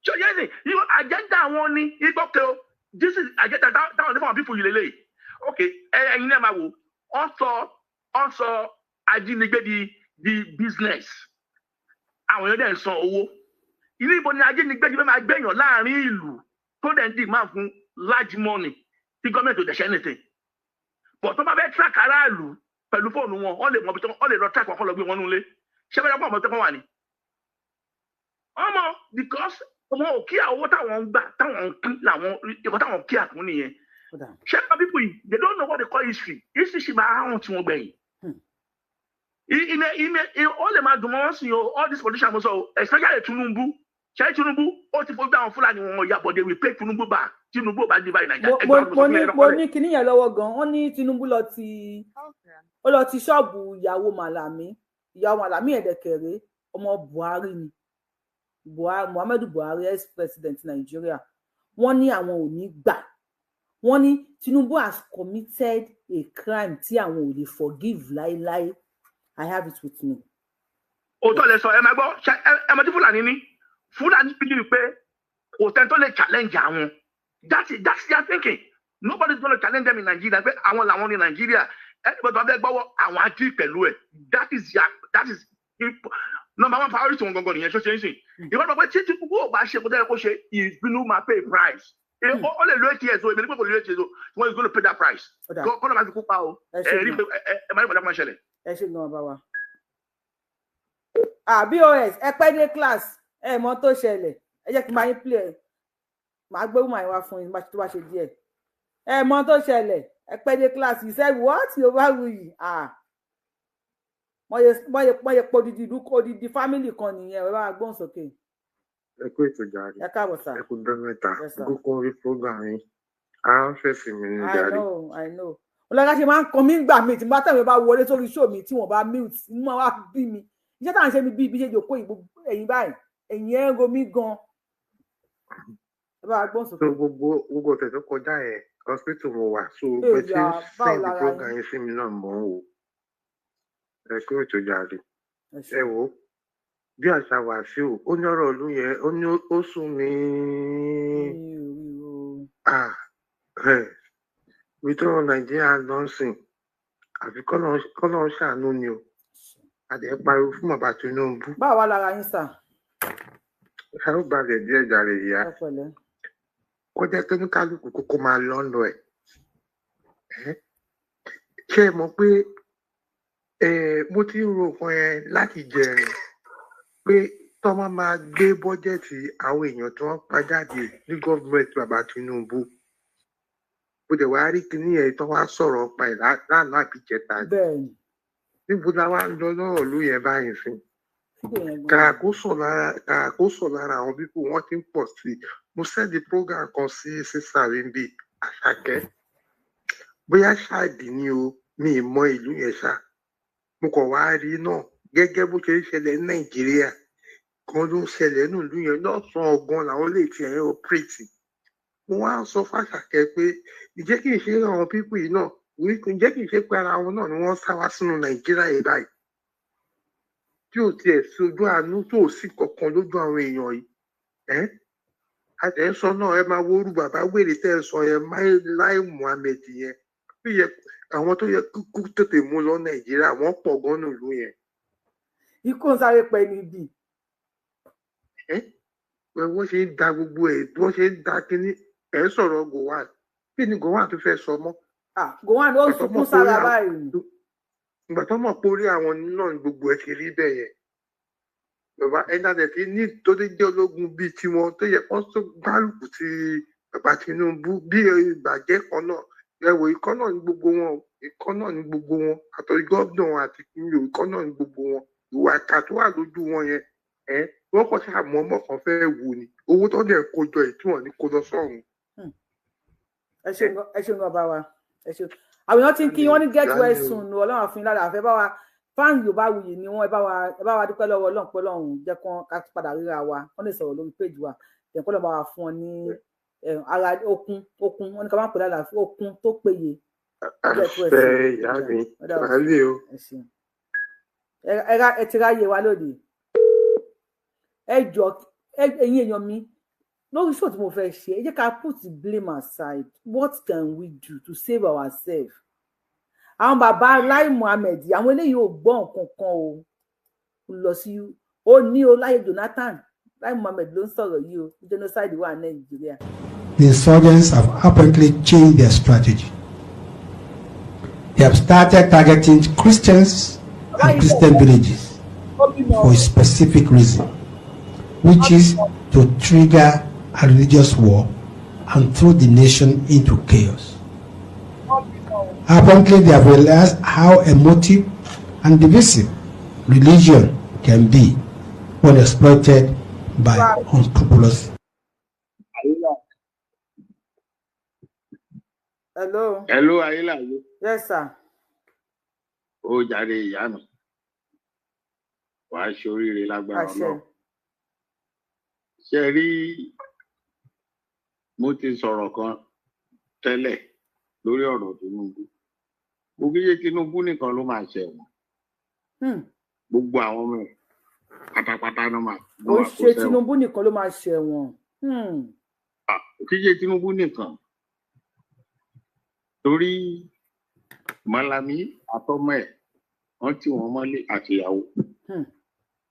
Ṣé o yẹ sí irú agenda wọn ni igbókè o, this is agenda táwọn ní fún àwọn people yìí lélẹ̀. Ok, ẹyin náà máa wò, wọ́n sọ ajínigbé di business. Àwọn èèyàn dẹ̀ ń san owó. Ilé ìbò ni ajínigbé ti fẹ́ máa gbẹ̀yàn láàrin ìlú tó dẹ̀ ń demand fún large money tí gọ́ọ̀mẹ̀ntì ò dẹ̀ ṣe anything. But tó bá fẹ́ track aráàlú, Pẹ̀lú fóònù wọn, wọ́n lè mọ ibi tí wọ́n lè lọ track wọn kọ́ lọ gbé wọn nulẹ̀. Ṣé bẹ́ẹ̀ pọ̀ mọ́ tí wọ́n wà ní? Ọmọ, because wọn ò kí owó táwọn ń gbà táwọn ń pín làwọn ìkọ́ táwọn kí àkún nìyẹn. Ṣé àwọn people yìí, they don't know what they call history. History ṣì máa hàn tí wọ́n gbẹ̀yìn. Ilé ó lè máa dùn mọ́ wọn sí o. All these politicians mo sọ o, especially Tinubu. Ṣé Tinubu ó ti fojú àwọn Fúlàní wọn yà, but they will pay Tinubu back. Tinubu ò bá dé báyìí Nàìjíríà. Mo ní kinní yẹn lọ́wọ́ gan. Wọ́n ní Tinubu lọ ti ó lọ ti ṣọ́ọ̀bù ìyàwó Màlàmí. Ìyàwó Màlàmí ẹ̀dẹ̀kẹ̀rẹ́, ọmọ Buhari ni, Buhari, Muhammadu Buhari, ex-president Nigeria. Wọ́n ní àwọn ò ní gbà. Wọ́n ní Tinubu has committed a crime tí àwọn ò lè forgive láéláé. I have it with me. Òótọ́ lẹ sọ. Ẹ máa gbọ́, ẹ mọ̀ tí Fúlàní ní, Fúlàní believe pé kò sẹ́ni tó lè challenge àwọn. That's their thinking. Nobody is gonna challenge them in Nigeria, pé àwọn làwọn ní Nigeria. Anybody tó bá fẹ́ gbọ́wọ́ àwọn á deal pẹ̀lú ẹ̀. That is number one priority wọn gangan nìyẹn. Ṣó ṣe ń sìn ìwọ́n pé tí Tinubu ò bá ṣe kó tẹ́lẹ̀ kó ṣe ìbínú, máa pay price. Ó lè lo 8 years o. Èmi ní pé kò lè lo 8 years o. Wọ́n is gonna pay that price. Kọ́ ló máa fi kú pa o. Ẹ rí pé ẹ máa ní ìpàdé máa ṣẹlẹ̀. Ẹ ṣe gan, bá wa. Ah, bos, ẹ pẹ́ dé class. Ẹ mọ tó ṣẹlẹ̀, ẹ jẹ́ kí n máa yín play ẹ. Màá gbé woman yín wá fún yín tó bá ṣe díẹ̀. Ẹ mọ tó ṣẹlẹ̀, ẹ pẹ́ dé class. You said what? Yorùbáwùyí. Ah, wọ́n yẹ pọ̀ odidi ìlú, odidi family kan nìyẹn. Ẹ bá wa gbóhùn sókè. Ẹ kú ètò jàre. Ẹ káàbọ̀ sà. Ẹ kú dán mẹ́ta. Yes, sir. Kókó orí program yín, ara ń fèsì mi ní I jàre. know, I know. Ọlọ́gá ṣe máa ń kan mí gbà mí tí n bá tẹ̀wé bá wọlé sórí show mi tí wọ́n bá mute, inú máa wá bí mi. Iṣẹ́ tá à ń ṣe mi bí ibi ṣe jòkó ìgbò ẹ̀yìn báyìí, ẹ̀yìn ẹ̀ ń ro mí gan. Ẹ bá wa gbóhùn So sókè. gbogbo ọ̀sẹ̀ tó kọjá yẹn, hospital mo wà, so bẹ tí ń Èyà, báwo send lára program yín? yín sí mi náà mò ń wò. Ẹ kú ètò jàre. Ẹ Ẹ ṣeun. wò ó, bí àṣà Wàsíù, ó ní ọ̀rọ̀ ìlú yẹn, ó ní ó sún mi. Mi ò rí o. Ah, ẹ ibi tó rọ Nàìjíríà lọ ń sìn, àfi kọ́lọ́ ṣàánú ni o. Adẹ pariwo fún bàbá Tinubu. Báwo wá lára yín sà? Ẹ ó balẹ̀ díẹ̀ jàre ìyá. Ẹ pẹ̀lẹ́. Kó jẹ́ pé ní kálukú kókó máa lọ́nà ẹ̀. Ẹ́ ṣé ẹ mọ̀ pé ẹ mo ti ń ro nǹkan yẹn láti jẹrin pé tọ́ máa máa gbé bọ́jẹ̀tì àwọn èèyàn tí wọ́n pa jáde ní gọ́ọ̀mẹ̀ntì bàbá Tinubu. Mo dẹ̀ wá rí kinní yẹn tó wá sọ̀rọ̀ pa ẹ̀ lánàá àbí ìjẹta ni. Bẹ́ẹ̀ ni. Níbo la wá ń lọ lọ́rọ̀ ló yẹn báyìí sí? Fídíò yẹn gan. Kàkà kó sọ̀ lára àwọn people wọ́n ti ń pọ̀ sí i. Mo send program kan sí sísá mi bíi Àṣàkẹ́, bóyá ṣáàdì ni o, mi ì mọ ìlú yẹn ṣá. Mo kàn wá rí náà gẹ́gẹ́ bó ṣe ń ṣẹlẹ̀ ní Nàìjíríà kan ló ń ṣẹlẹ̀ nínú ìlú yẹn lọ́sàn-án gan làwọn lè tiẹ̀ ń operate. Mo wá ń sọ fàṣàkẹ́ pé ǹjẹ́ kì í ṣe àwọn people yìí náà, ǹjẹ́ kì í ṣe pé ara wọn náà ni wọ́n sá wá sínú Nàìjíríà yìí báyìí, tí ò tiẹ̀ sí ojú àánú tó ò sí kankan lójú àwọn èèyàn yìí? Ẹ́ àtẹ̀sọ náà, ẹ máa worú bàbá wèrè tẹ́ ẹ sọ yẹn, Lai Muhammed yẹn, tó yẹ àwọn tó yẹ kúkú tètè mú lọ Nàìjíríà, wọ́n pọ̀ gan nílùú yẹn. Ikú ń sáré pẹ́ níbí. Ẹ́ wọ́n ṣe ń da gbogbo ẹ̀, wọ́n ṣe ń da kínní. Ẹ̀ ń sọ̀rọ̀ Gowon, kí ni Gowon tó fẹ́ sọ mọ́? Ah, Gowon ó Ìgbà tó sunkún mọ̀ pé sára orí àwọn báyìí. Ìgbà tó mọ̀ pé orí àwọn náà ni gbogbo ẹ̀ ṣe rí bẹ́ẹ̀ yẹn, bàbá ẹnadẹ tí ní tó dé jẹ́ ológun bíi tiwọn tó yẹ kó tó gbárùkù ti bàbá Tinubu bí ìbàjẹ́ kan náà. Ẹ wò, ikọ́ náà ní gbogbo wọn o, ikọ́ náà ní gbogbo wọn, àtọ́jú gómìnà wọn àti kìnìún, ikọ́ náà ní gbogbo wọn. Ìwà ìkà tó wà lójú wọn yẹn, ẹ wọ́n kàn ṣáà mọ́ ọmọ kan fẹ́ wò ni owó tó dẹ̀ kó jọ ẹ̀ tí wọ́n ní kó lọ sọ́run. Ẹ ṣeun gan, ẹ ṣeun gan bá wa, ẹ ṣeun. Àwọn èèyàn ti ń kí wọn ní get well Ìyá ni o. soon. Ọlọ́run àfin lára àfẹ́ bá wa. Fáànù Yorùbáwùyí ni wọn. Ẹ bá wa dúpẹ́ lọ́wọ́ Ọlọ́run pé Ọlọ́run jẹ́ kán ká padà ríra wa, wọ́n lè sọ̀rọ̀ lórí péjì wa. Jẹ́ kó lọ́ọ́ bá wa fún ọ ní ara okun, wọn ní ká má pè lálàáfíà, okun tó péye. Get well Àṣẹ soon. ìyá mi. Ó dàbọ̀. Wàhálì o. Ẹ ṣeun. Ẹ ti ráyè wa lóde. Ẹ jọ, ẹ̀yin èèyàn mi lórí show tí mo fẹ́ ṣe, ẹ jẹ́ ká put the blame aside. What can we do to save ourselves? Àwọn bàbá Lai Muhammed, àwọn eléyìí ò gbọ́ nǹkan kan o. Lọ sí ó ní o láyé Jonathan, Lai Muhammed ló ń sọ̀rọ̀ yìí o. Genocide wà ní Nàìjíríà. The insurgents have apparently changed their strategy. They have started targeting Christians and Christian villages for a specific reason, which is to trigger a religious war and throw the nation into chaos. Apparently, they have realized how emotive and divisive religion can be when exploited by unscrupulous. Hello. Hello, Ayélàyé. Yes, sir. Ó jàre ìyá mi. Wàá ṣoríire lágbára Ọlọ́run. Ṣé rí, mo ti sọ̀rọ̀ kan tẹ́lẹ̀ lórí ọ̀rọ̀ Tinubu. Mo kí ṣe Tinubu nìkan ló máa ṣẹ̀wọ̀n. Gbogbo àwọn ọmọ ẹ̀ pátápátá ló máa Ó kó ṣe sẹ́wọ̀n. Tinubu nìkan ló máa ṣẹ̀wọ̀n. Kì í ṣe Tinubu nìkan. Torí Malami àtọmọ ẹ̀ wọ́n tì wọ́n mọ́lé àtìyàwó.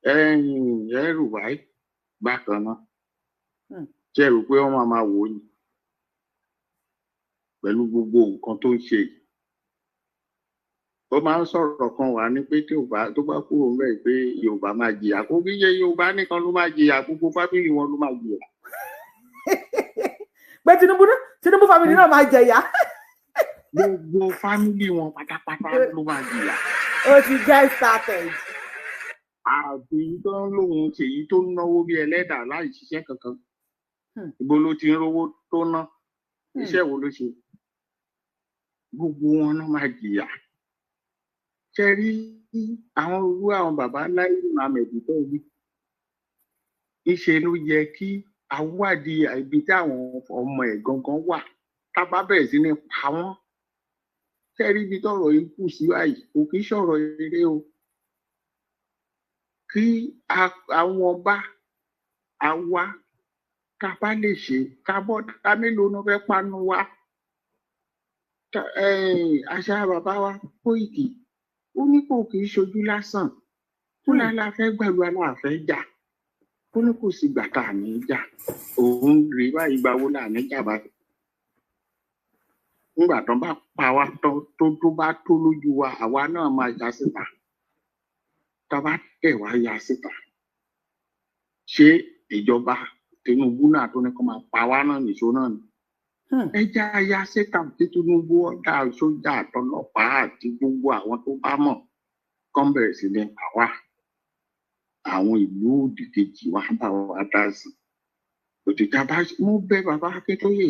Ẹ̀yìn El-Rufai bákan náà. Ṣé ẹ rò pé wọ́n máa máa wò ó ni pẹ̀lú gbogbo nǹkan tó ń ṣe yìí? Ó máa ń sọ̀rọ̀ kan wà ní pé tí ò bá tó bá kúrò ńbẹ̀ pé Yorùbá máa jìyà. Kó kí ṣe Yorùbá nìkan ló máa jìyà, gbogbo family wọn ló máa jìyà. Pé Tinubu family náà máa jẹ̀yà. Gbogbo family wọn pátápátá ló máa jìyà. Ó ti get started. Àti èyí tó ń lóun ṣèyí tó ń náwó bí ẹlẹ́dàá láì ṣiṣẹ́ kankan. Ibo ló ti ń rówó tó ná? Iṣẹ́ wo ló ṣe? Gbogbo wọn náà máa jìyà. Ṣé rí àwọn irú àwọn bàbá Láí Muhammed tó wí? Ńṣe ló yẹ kí awádìí ibi tí àwọn ọmọ ẹ̀ gangan wà, tá a bá bẹ̀rẹ̀ sí ní pa wọ́n. Ṣé rí ibi tọ́rọ̀ yìí kù sí báyìí? Kò kí sọ̀rọ̀ eré o. Kí àwọn ọba àwa tá a bá lè ṣe ká bọ́ ta mélòó náà fẹ́ panu wa. Àṣà bàbá wa Kóìkì, ó ní kò kì í ṣojú lásán. Ó lálá fẹ́ gbàlú aláàfẹ́ jà. Ó ní kò sí gbà tá à ní jà. Òun rèé báyìí, ìgbà wo là ní jà báyìí? Nígbà tán bá pa wá tán, tó bá tó lójú wa, àwa náà máa ya síta. Tá a bá tẹ̀ wá ya síta, ṣé ìjọba Tinubu náà tó ní kó máa pa wá náà nìṣó náà ni? Ẹ já ya síta tí Tinubu ọ̀dà sójà àtọlọ́pàá àti gbogbo àwọn tó bá mọ̀ kán bẹ̀rẹ̀ sí ní pa wá. Àwọn ìlú òdìkejì wa bá wa dá sí. Òtítà bá mú bẹ bàbá Akíntóyè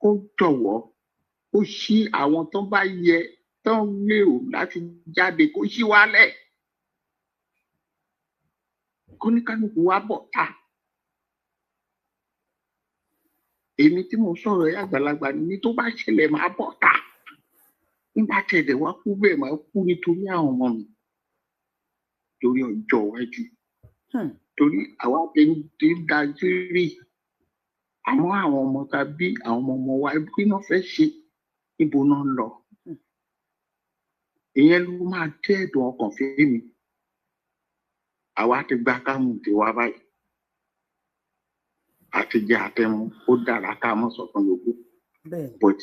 kó jọ̀wọ́ kó ṣí àwọn tó bá yẹ tó ń lérò láti jáde kó ṣí wálẹ̀. Kóníkálukú wa bọ̀ ta. Èmi tí mo sọ̀rọ̀ yìí àgbàlagbà ni mí, tó bá ṣẹlẹ̀ máa bọ̀ ta. Nígbà tẹ̀lé wá kú bẹ́ẹ̀ máa kú nítorí àwọn ọmọ mi. Torí ọjọ́ iwájú. Torí àwa ti ń da jírí. Àmọ́ àwọn ọmọ ta bí àwọn ọmọ ọmọ wa kí náà fẹ́ ṣe, níbo náà ń lọ. Ìyẹn ló máa jẹ́ ẹ̀dùn ọkàn fún mi. Àwa ti gba kámú tiwa báyìí. Àti jẹ àtẹmu, ó dára ká mọ̀ sọ̀kan yòókù. But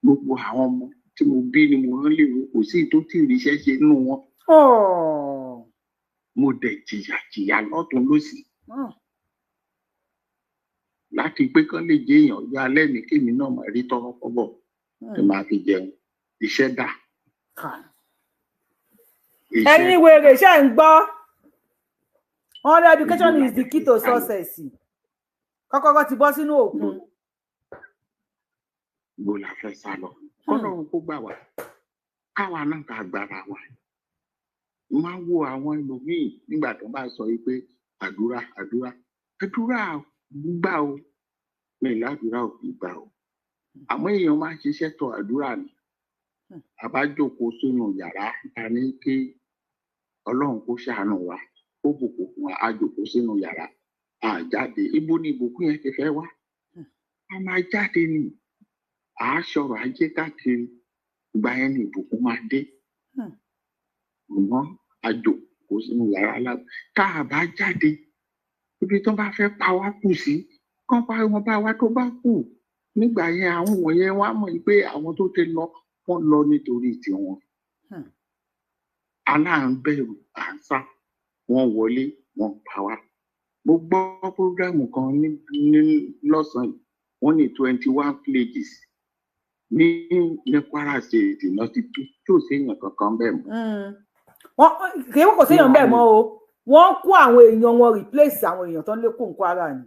gbogbo àwọn ọmọ tí mo bí ni mo rán léwu, kò sí tó tí ì ríṣẹ́ ṣe nínú wọn. Mo dẹ̀ jìyà jìyà lọ́tùn lósì. Láti pé kán lè jẹ́ èèyàn ọjọ́ alẹ́ mi kémi náà máa rí tọrọ kọ́bọ̀ tí màá fi jẹun. Iṣẹ́ dà. Ẹ̀yin wèrè ṣe ń gbọ́. Wọ́n ní education is the key to success. Kọ́kọ́rọ́ ti bọ́ sínú òkun. Ibo la fẹ́ sá lọ? Kọ́lọ́run kó gbà wá. Káwa náà ká gbára wa. Máa wo àwọn ẹlòmíì nígbà tó bá sọ yìí pé àdúrà àdúrà àdúrà gbà o. Mi ládùúrà ò kì í gbà o. Àmọ́ èèyàn máa ń ṣiṣẹ́ tọ àdúrà ni. A bá jókòó sínú yàrá, a ní kí Ọlọ́run kó ṣàánú wa, kó bùkún fún wa, a jókòó sínú yàrá, a jáde. Ibo ni ìbùkún yẹn ti fẹ́ wá? A máa jáde ni. À á sọ̀rọ̀ ajé káàkiri. Ìgbà yẹn ni ìbùkún máa dé. Ṣùgbọ́n a jókòó sínú yàrá lá. Tá a bá jáde, ibi tó bá fẹ́ pa wá kù sí, kán pa wọn bá wa tó bá kù. Nígbà yẹn àwọn wọ̀nyẹn wá mọ̀ pé àwọn tó ti lọ Wọ́n lọ nítorí tiwọn. Aláǹbẹ̀rù à ń sá, wọ́n wọlé, wọ́n pa wá. Mo gbọ́ program kan ní lọ́sàn-án yìí, wọ́n ní 21 villages ní Kwara State náà ti tú, tí ò séèyàn kankan bẹ́ẹ̀ mọ́. Wọ́n kì í kò séèyàn bẹ́ẹ̀ mọ́ o. Wọ́n kó àwọn èèyàn wọn replace àwọn èèyàn tó ń lékún Kwara ni.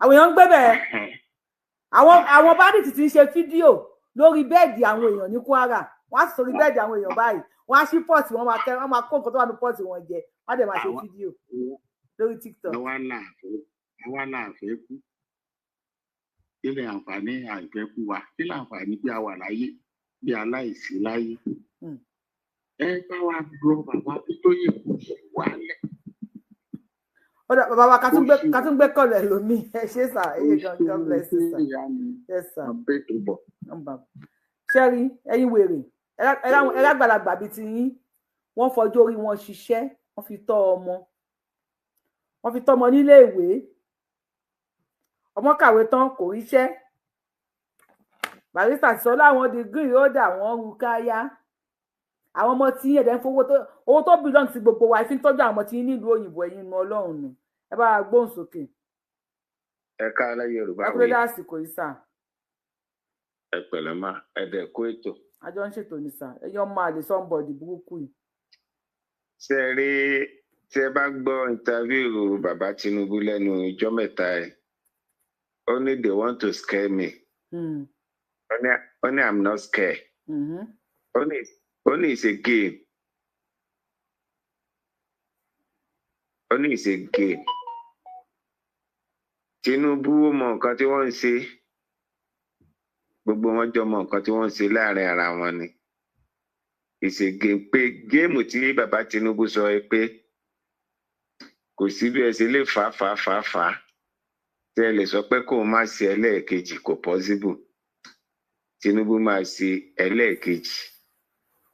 Àwọn èèyàn ń gbé bẹ́ẹ̀. Àwọn bandits ti ń ṣe fídíò lórí bed àwọn èèyàn ní Kwara. Wọ́n á sì sórí bed àwọn èèyàn báyìí, wọ́n á ṣí pot, wọ́n máa kẹ́, wọ́n máa kó nǹkan tó wà ní pot wọn jẹ, wọ́n á dẹ̀ máa ṣe fídíò lórí TikTok. Àwa làáfẹ́ kú. Kí lè àǹfààní àìfẹ́ kú wa? Kí lè àǹfààní pé a wà láyé bí aláìsí láyé? Ẹ bá wa rọ bàbá Akíntóyè kò sí wálẹ̀. Ó dà, bàbá wa, ká tún gbé kọlẹ̀ lómi. Ẹ ṣé sir, ẹ ṣé gan. God bless you, sir. Yes, sir. Ṣẹ́rí ẹ̀yin wèrè ẹlágbàlagbà bíi ti yín, wọ́n fọjọ́ orí wọn ṣiṣẹ́, wọ́n fi tọ́ ọmọ, wọ́n fi tọ́ ọmọ nílé ìwé. Ọmọ kàwé tán, kò ríṣẹ́. Barrister ti sọ láwọn degree ó dà, wọ́n ru káyá. Àwọn ọmọ tí yín ẹ̀dẹ̀ ń fowó tó owó tó belong sí gbogbo wa fi ń tọ́jú àwọn ọmọ tí yín nílùú òyìnbó. Ẹ̀yin nu Ọlọ́run nù. Ẹ bá wa gbóhùn sókè. Ẹ káalẹ́, Yorùbá. Ẹ kúrò lásìkò yìí, sir. Ẹ pẹ̀lẹ́ má, ẹ dẹ̀ kó ètò. Àjọ ń ṣètò ní sir. Ẹ̀yin ọmọ àlè, somebody burúkú yìí. Ṣé ẹ rí, tí ẹ bá gbọ́ interview bàbá Tinubu lẹ́nu ìjọ́ mẹ́ta ẹ̀, ó ní, "They want to scare me." Ó ní, "I'm not scared." Ó ní, "It's a game." Ó ní, "It's a game." Tinubu ó mọ nǹkan tí wọ́n ń ṣe. Gbogbo wọn jọ mọ nǹkan tí wọ́n ń ṣe láàrin ara wọn ni. It's a game, pé game tí bàbá Tinubu sọ ẹ pé kò sí bí ẹ ṣe lè fà á fà á fà á fà á tí ẹ lè sọ pé kóun má ṣe ẹlẹ́ẹ̀kejì, kò possible. Tinubu máa ṣe ẹlẹ́ẹ̀kejì.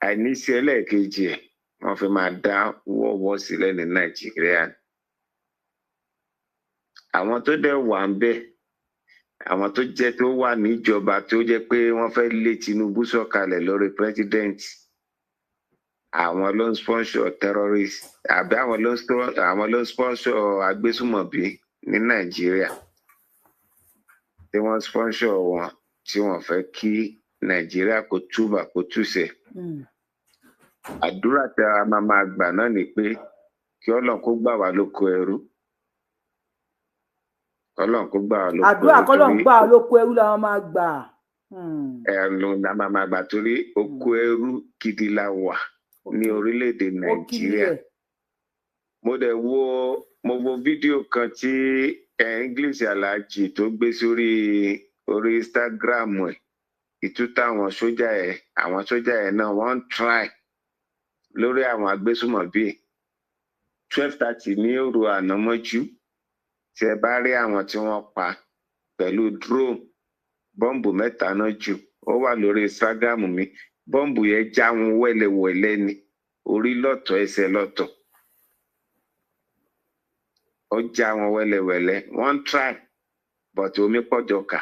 Àìní ṣe ẹlẹ́ẹ̀kejì ẹ̀, wọ́n fi máa dá wọ́wọ́ sílẹ̀ ní Nàìjíríà. Àwọn tó dẹ̀ wà ń bẹ̀, àwọn tó jẹ́ tó wà níjọba, tó jẹ́ pé wọ́n fẹ́ lé Tinubu sọ̀kalẹ̀ lórí president, àwọn ló ń sponsor terrorist, àbí àwọn ló ń sponsor agbésùmọ̀bí ní Nàìjíríà, tí wọ́n sponsor wọn, tí wọ́n fẹ́ kí Nàìjíríà kó túbà kó túṣẹ. Àdúrà tí a máa máa gbà náà ni pé kí Ọlọ́run kó gbà wá lóko ẹrú, Ọlọ́run kó gbà wá lóko ẹrú. Àdúrà kọ́lọ́run gbà wá lóko ẹrú làwọn máa gbà. Ẹ ló la máa máa gbà, torí oko ẹrú gidi la wà ní orílẹ̀-èdè Nàìjíríà. Mo dẹ̀ wo, mo wo fídíò kan tí English Alhaji tó gbé sórí orí Instagram ẹ̀, ìtútà àwọn sójà ẹ̀. Àwọn sójà ẹ̀ náà, wọ́n ń try lórí àwọn agbésùmọ̀bí. 12:30 ní òru àná mọ́jú, tí ẹ bá rí àwọn tí wọ́n pa pẹ̀lú drone, bọ́ǹbù mẹ́ta náà jù, ó wà lórí Instagram mi. Bọ́ǹbù yẹn já wọn wẹ́lẹ́wẹ́lẹ́ ni, orí lọ́tọ̀, ẹsẹ̀ lọ́tọ̀, ó já wọn wẹ́lẹ́wẹ́lẹ́. Wọ́n ń try, but omi pọ̀jọ kà.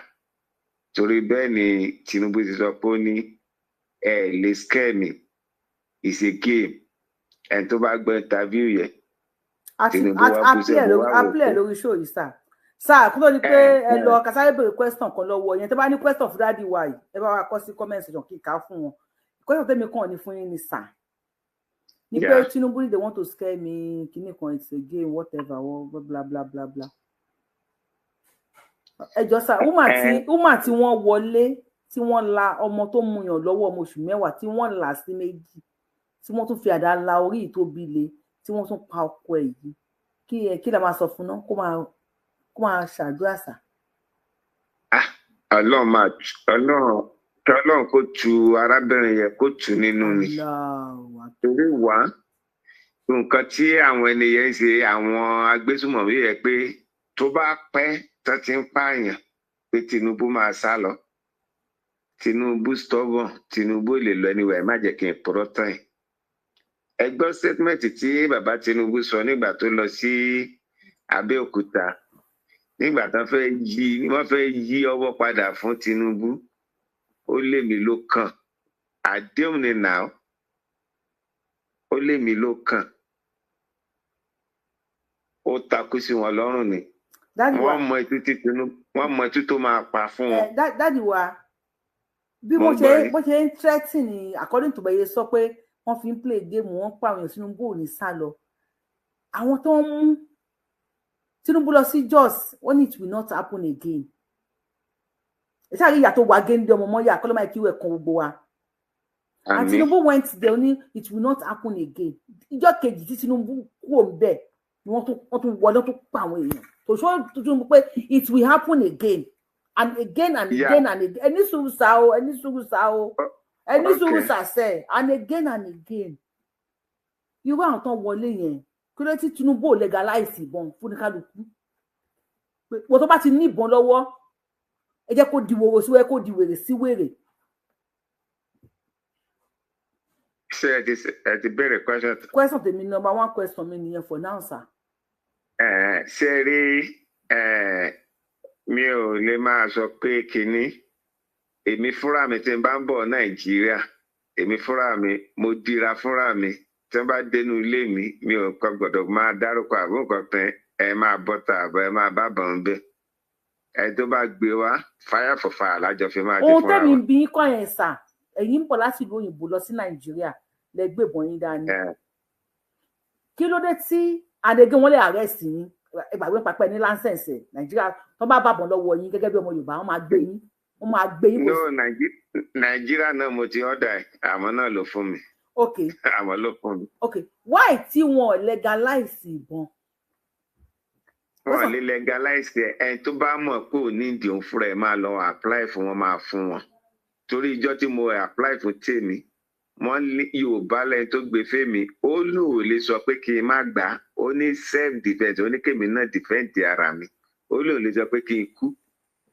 Torí bẹ́ẹ̀ ni Tinubu ti sọ pé ó ní, "Ẹ lè scare me, it's a game." Ẹni tó bá gbọ́ interview yẹn, Tinubu wá bú sẹ́nu wá wò. Apply lórí show yìí, sir. Sir, kó tó di pé ẹ lọ, kásáré béèrè question kan lọ́wọ́ yẹn. Tó bá ní question fún daddy wa yìí, ẹ bá wa kọ sí comment section kí n kà á fún wọn. Question tẹ́mi kàn ní fún yín ni, sir, ní pé Tinubu ní, "They want to scare me," kíní kan, "it's a game," whatever, bla bla bla bla. Ẹ jọ sir, woman tí wọ́n wọlé, tí wọ́n la ọmọ tó muyàn lọ́wọ́, ọmọ oṣù 10, tí wọ́n là sí méjì, tí wọ́n tún fi àdá la orí ìtóbi le, tí wọ́n tún pa ọkọ ẹ̀ yìí, kí ẹ kí la máa sọ fún náà? Kó máa ṣàdúrà, sir? Ọlọ́run máa, Ọlọ́run, kí Ọlọ́run kó tu arábìnrin yẹn, kó tù nínú ni. Torí wá nǹkan tí àwọn ènìyàn ń ṣe, àwọn agbésùmọ̀mí yẹ pé tó bá pẹ́ tó ti ń pààyàn, pé Tinubu máa sá lọ. Tinubu stubborn, Tinubu lè lọ anywhere. Má jẹ́ kí n purọ́ tán yìí. Ẹ gbọ́ statement tí bàbá Tinubu sọ nígbà tó lọ sí Abẹ́òkúta, nígbà tó fẹ́ yí, wọ́n fẹ́ yí ọwọ́ padà fún Tinubu, ó lé mi ló kàn. Àdéhùn ni nà ó lé mi ló kàn, ó takú sí wọn lọ́rùn ni. Daddy wa, Wọ́n mọ etí tí Tinubu, wọ́n mọ etí tó máa pa fún wọn. Daddy wa, bí Mo wọ́n ń ṣe gbọ́ yín. Wọ́n ṣe ń threatening, according to bẹ̀yẹ sọ pé wọ́n fi ń play game, wọ́n pa àwọn èèyàn, Tinubu ò ní sá lọ. Àwọn tó ń mú Tinubu lọ sí Jos, wọ́n ní it will not happen again. Ẹ ṣáà rí ìyà tó wà géńdé ọmọ mọ́yà kọ́ ló máa kí wẹ̀ kan gbogbo wa. And Àmín. Tinubu went there, ó ní it will not happen again. Ìjọ́ kejì tí Tinubu kúrò ń bẹ̀ ni wọ́n tún wọlé, wọ́n tún pa àwọn èèyàn tó ṣó Tinubu pé it will happen again and again and again and again. Ẹni sùúrù sá o, ẹni sùúrù sá o, ẹni sùúrù sá sẹ, and again and again. Irú àwọn tó ń wọlé yẹn, kí ló tí Tinubu ò legalize ìbọn fún ní kálukú, pé wọ́n tó bá ti ní ìbọn lọ́wọ́, ẹ jẹ́ kó di wòrò sí wẹ́rẹ́, kó di wèrè sí wèrè? Ṣé ẹ ti béèrè question? Question tèmi, number one question mi nìyẹn for now, sir. Ṣé rí, mi ò lè máa sọ pé kínní. Èmi fúnra mi, tí n bá ń bọ̀ Nàìjíríà, èmi fúnra mi, mo dira fúnra mi. Tí wọ́n bá dénú ilé mi, mi ò kọ́ gbọ́dọ̀ máa dárúkọ àbó nǹkan pẹ́. Ẹ máa bọ́ta àbọ̀, ẹ máa bá bọ̀ ń bẹ̀. Ẹ tó bá gbé wá, fire for fire lájọ fi máa ṣe Ohun fúnra tẹ́mi wa. ń bí kọ́ yẹn sà, ẹ̀yin ń bọ̀ láti ìlú òyìnbó lọ sí Nàìjíríà, lẹ gbébọn yín dání. Kí ló dé tí àdégé wọn lè arrest yín? Ẹ gbàgbé pápẹ́ ní license Nàìjíríà, tó bá bàbọ̀ lọ́wọ́ yín gẹ́gẹ́ bí ọmọ Yorùbá, wọ́n máa gbé yín, wọ́n máa gbé yín. No, Nàìjíríà náà mo ti ọ̀dà ẹ̀, àmọ́ náà ló fún mi. Àmọ́ ló fún mi. Ok, why tí wọn ò legalize ìbọn? Wọn lè legalize ẹ. Ẹni tó bá mọ̀ pé ò ní ìdí òun fúnra ẹ̀ máa lọ apply fún wọn, máa fún wọn. Torí ìjọ tí mo apply fún tèmi, wọ́n ní Yorùbá lẹ́ni tó gbé fèmí, ó lóun ò lè sọ pé kí n má gbà á. Ó ní self defence, ó ní kémi náà defend ara mi. Ó lóun lè sọ pé kí n kú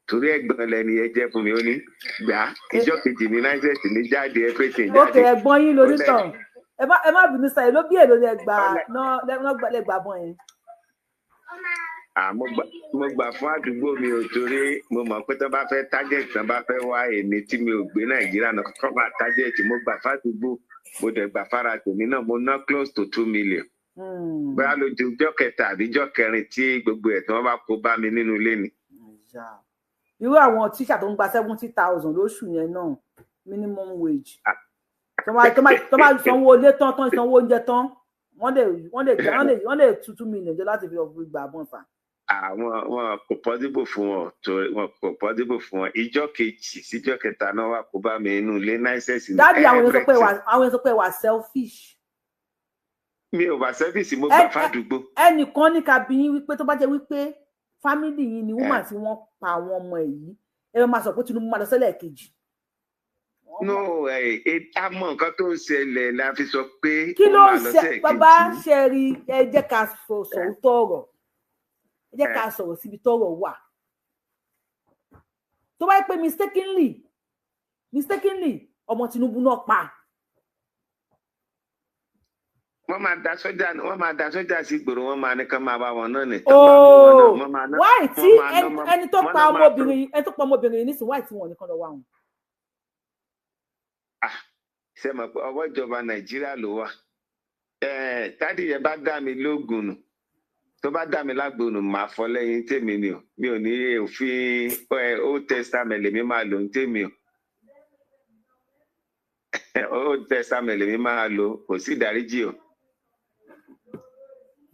torí ẹ̀gbọ́n lẹni yẹn jẹ́ fún mi. Ó ní gbà á. Ìjọ kejì ní license ní jáde, everything jáde. Ẹ̀gbọ́n yín lónítàn. Ẹ má bínú sáyé ló bí èlò lẹ gbà náà, lẹ gbà bọ́n yẹn. Ah, mo gbà fún àdúgbò mi ò, torí mo mọ̀ pé tó bá fẹ́ target, tó bá fẹ́ wá èmi tí mi ò gbé Nàìjíríà náà kọ́ máa target. Mo gbà fádùúgbò, mo dẹ̀ gbà fara tèmi náà. Mo ná close to 2 million. Bóyá lójú ọjọ́ kẹta àbí ọjọ́ kẹrin tí gbogbo ẹ̀ tí wọ́n bá kó bá mi nínú ilé ni. Irú àwọn tíṣà tó ń gba 70,000 lóṣù yẹn náà, minimum wage, tó bá sanwó ilé tán tán, sanwó oúnjẹ tán, wọ́n lè 2 million jọ láti fi gbà bọ́n fà. Àwọn wọn kò possible fún wọn, torí wọn kò possible fún wọn. Ìjọ́ kejì síjọ́ kẹta náà wà kó bá mi nínú ilé náísẹ̀sì. Daddy, àwọn èèyàn sọ pé wà selfish. Mi ò wà selfish, mo gbà fádùúgbò. Ẹnìkan ní ká bí yín wípé tó bá jẹ́ wípé family yín ni woman tí wọ́n pa àwọn ọmọ ẹ̀ yìí, ẹ máa sọ pé Tinubu máa lọ sẹ́lẹ̀ kejì. No, ẹ ẹ a mọ nǹkan tó ń ṣẹlẹ̀ la fi sọ pé Kí ó ló máa ń lọ ṣe sẹ́ẹ̀kejì. Bàbá ṣe rí, ẹ jẹ́ ká sọ sòótọ́ ọ̀rọ̀, ẹ jẹ́ ká sọ̀rọ̀ síbi tọ́rọ̀ wà. Tó bá yẹ pé mistakenly ọmọ Tinubu náà pa. Wọ́n máa da sójà sí ìgboro, wọ́n máa ní kán máa bá wọn náà ní. Tán bá mú wọn náà, Ooo, wọ́n máa ná why tí wọ́n máa ná ẹni tó wọ́n pa náà máa ọmọbìnrin, ẹni tó pa ọmọbìnrin yìí nísìnyí, why tí wọn ò ní kán lọ wá wọn? Ṣe mọ̀ pé ọwọ́ ìjọba Nàìjíríà ló wà. Daddy yẹn bá dá mi lóògùn nù, tó bá dá mi lágbo nù, màá fọ́ lẹ́yìn tèmi ni o. Mi ò ní òfin Old Testament lèmi máa lò ń tèmi o. Old Testament lèmi máa lò. Kò sí ìdáríjì o,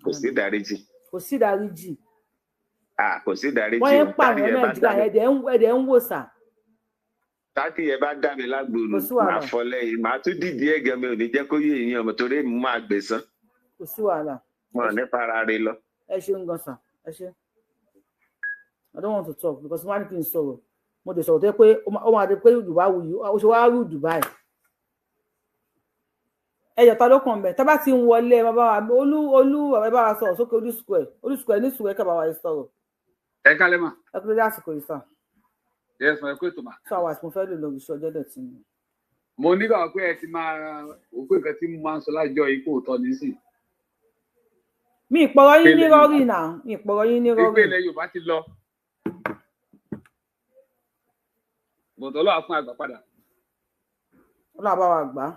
kò sí ìdáríjì. Kò sí ìdáríjì. Ah, kò sí ìdáríjì Wọ́n o. yẹn ń Daddy pààyàn yẹn bá dá Nàìjíríà, mi ẹ̀dẹ̀ ń wò sà. Daddy yẹn bá dá mi lágbo nù, Kò sí wàhálà. màá fọ́ lẹ́yìn, màá tún dìde ẹ̀gẹ́. Mi ò ní jẹ́ kó yé èèyàn ọmọ torí èmi máa gbẹ̀san. Kò sí wàhálà. Wọn ò ní fara re lọ. Ẹ ṣeun gan sà, ẹ ṣe. I don't want to talk because wọ́n á ní kí n sọ̀rọ̀, mo lè sọ̀rọ̀ tó yẹ pé ó máa di pé Yorùbá wù yìí, ó ṣe wá rú Dubai. Ẹ yọ̀tá ló kàn bẹ̀ tá bá ti ń wọlé. Ẹ bá wa olú olú, ẹ bá wa sọ̀rọ̀ sókè. Olú Square, Olú Square ní sùwẹ́ kẹ́ bá wa sọ̀rọ̀. Ẹ kálẹ́ mà. Ẹ kúrò lásìkò yìí sà. Yes ma, ẹ kú ètò mà. 2 hours mo fẹ́ lò lórí iṣẹ́ ọjọ́ dẹ̀ tí mi. Mo nígbà pé ẹ ti máa wò pé nǹkan tí mo máa ń sọ lájọ yìí kò tọ́ nísìn. Mi ìpọ̀rọ̀ yín ní Pé ilẹ̀ rọ́rì náà, mi ìpọ̀rọ̀ yín ní Wípé rọ́rì. ilẹ̀ Yorùbá ti lọ, bọ̀dọ̀ lọ́wọ́ fún àgbà padà. Ọlọ́run bá wa gbà á.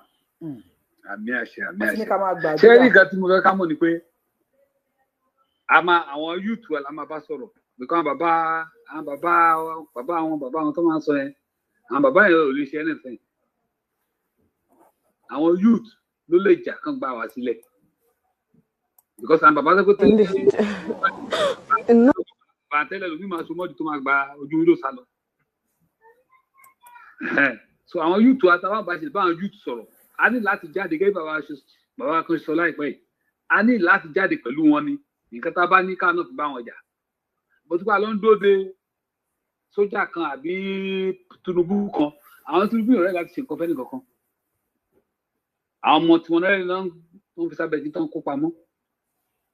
Àmì àṣẹ, àmì Wọ́n ti ní àṣẹ. ká máa Ṣé gbàdúrà. rí nǹkan tí mo fẹ́ ká mọ̀ ni pé a máa àwọn youth wa la máa bá sọ̀rọ̀, because àwọn bàbá àwọn bàbá àwọn tó máa ń sọ yẹn, àwọn bàbá yẹn ò lè ṣe anything. Àwọn youth ló lè jà kán gbà wá sílẹ̀, because àwọn bàbá tó pé tẹ́lẹ̀ bàbá tẹ́lẹ̀ lómi máa so mọ́jú tó máa gba ojú window sá lọ. So àwọn youth wa, táwọn bá ṣe bá àwọn youth sọ̀rọ̀, a ní láti jáde gẹ́gẹ́ bí bàbá ṣe, bàbá kan sọ láìpẹ́ yìí, a ní láti jáde pẹ̀lú wọn ni. Nǹkan tá a bá ní ká náà fi bá wọn jà, bó ti pa ló ń dóde sójà kan àbí Tinubu kan, àwọn Tinubu yóò rẹ láti ṣe nǹkan fẹ́ nìkankan. Àwọn ọmọ tí wọn náà ló ń fi sábẹ́ jí tán kó pamọ́.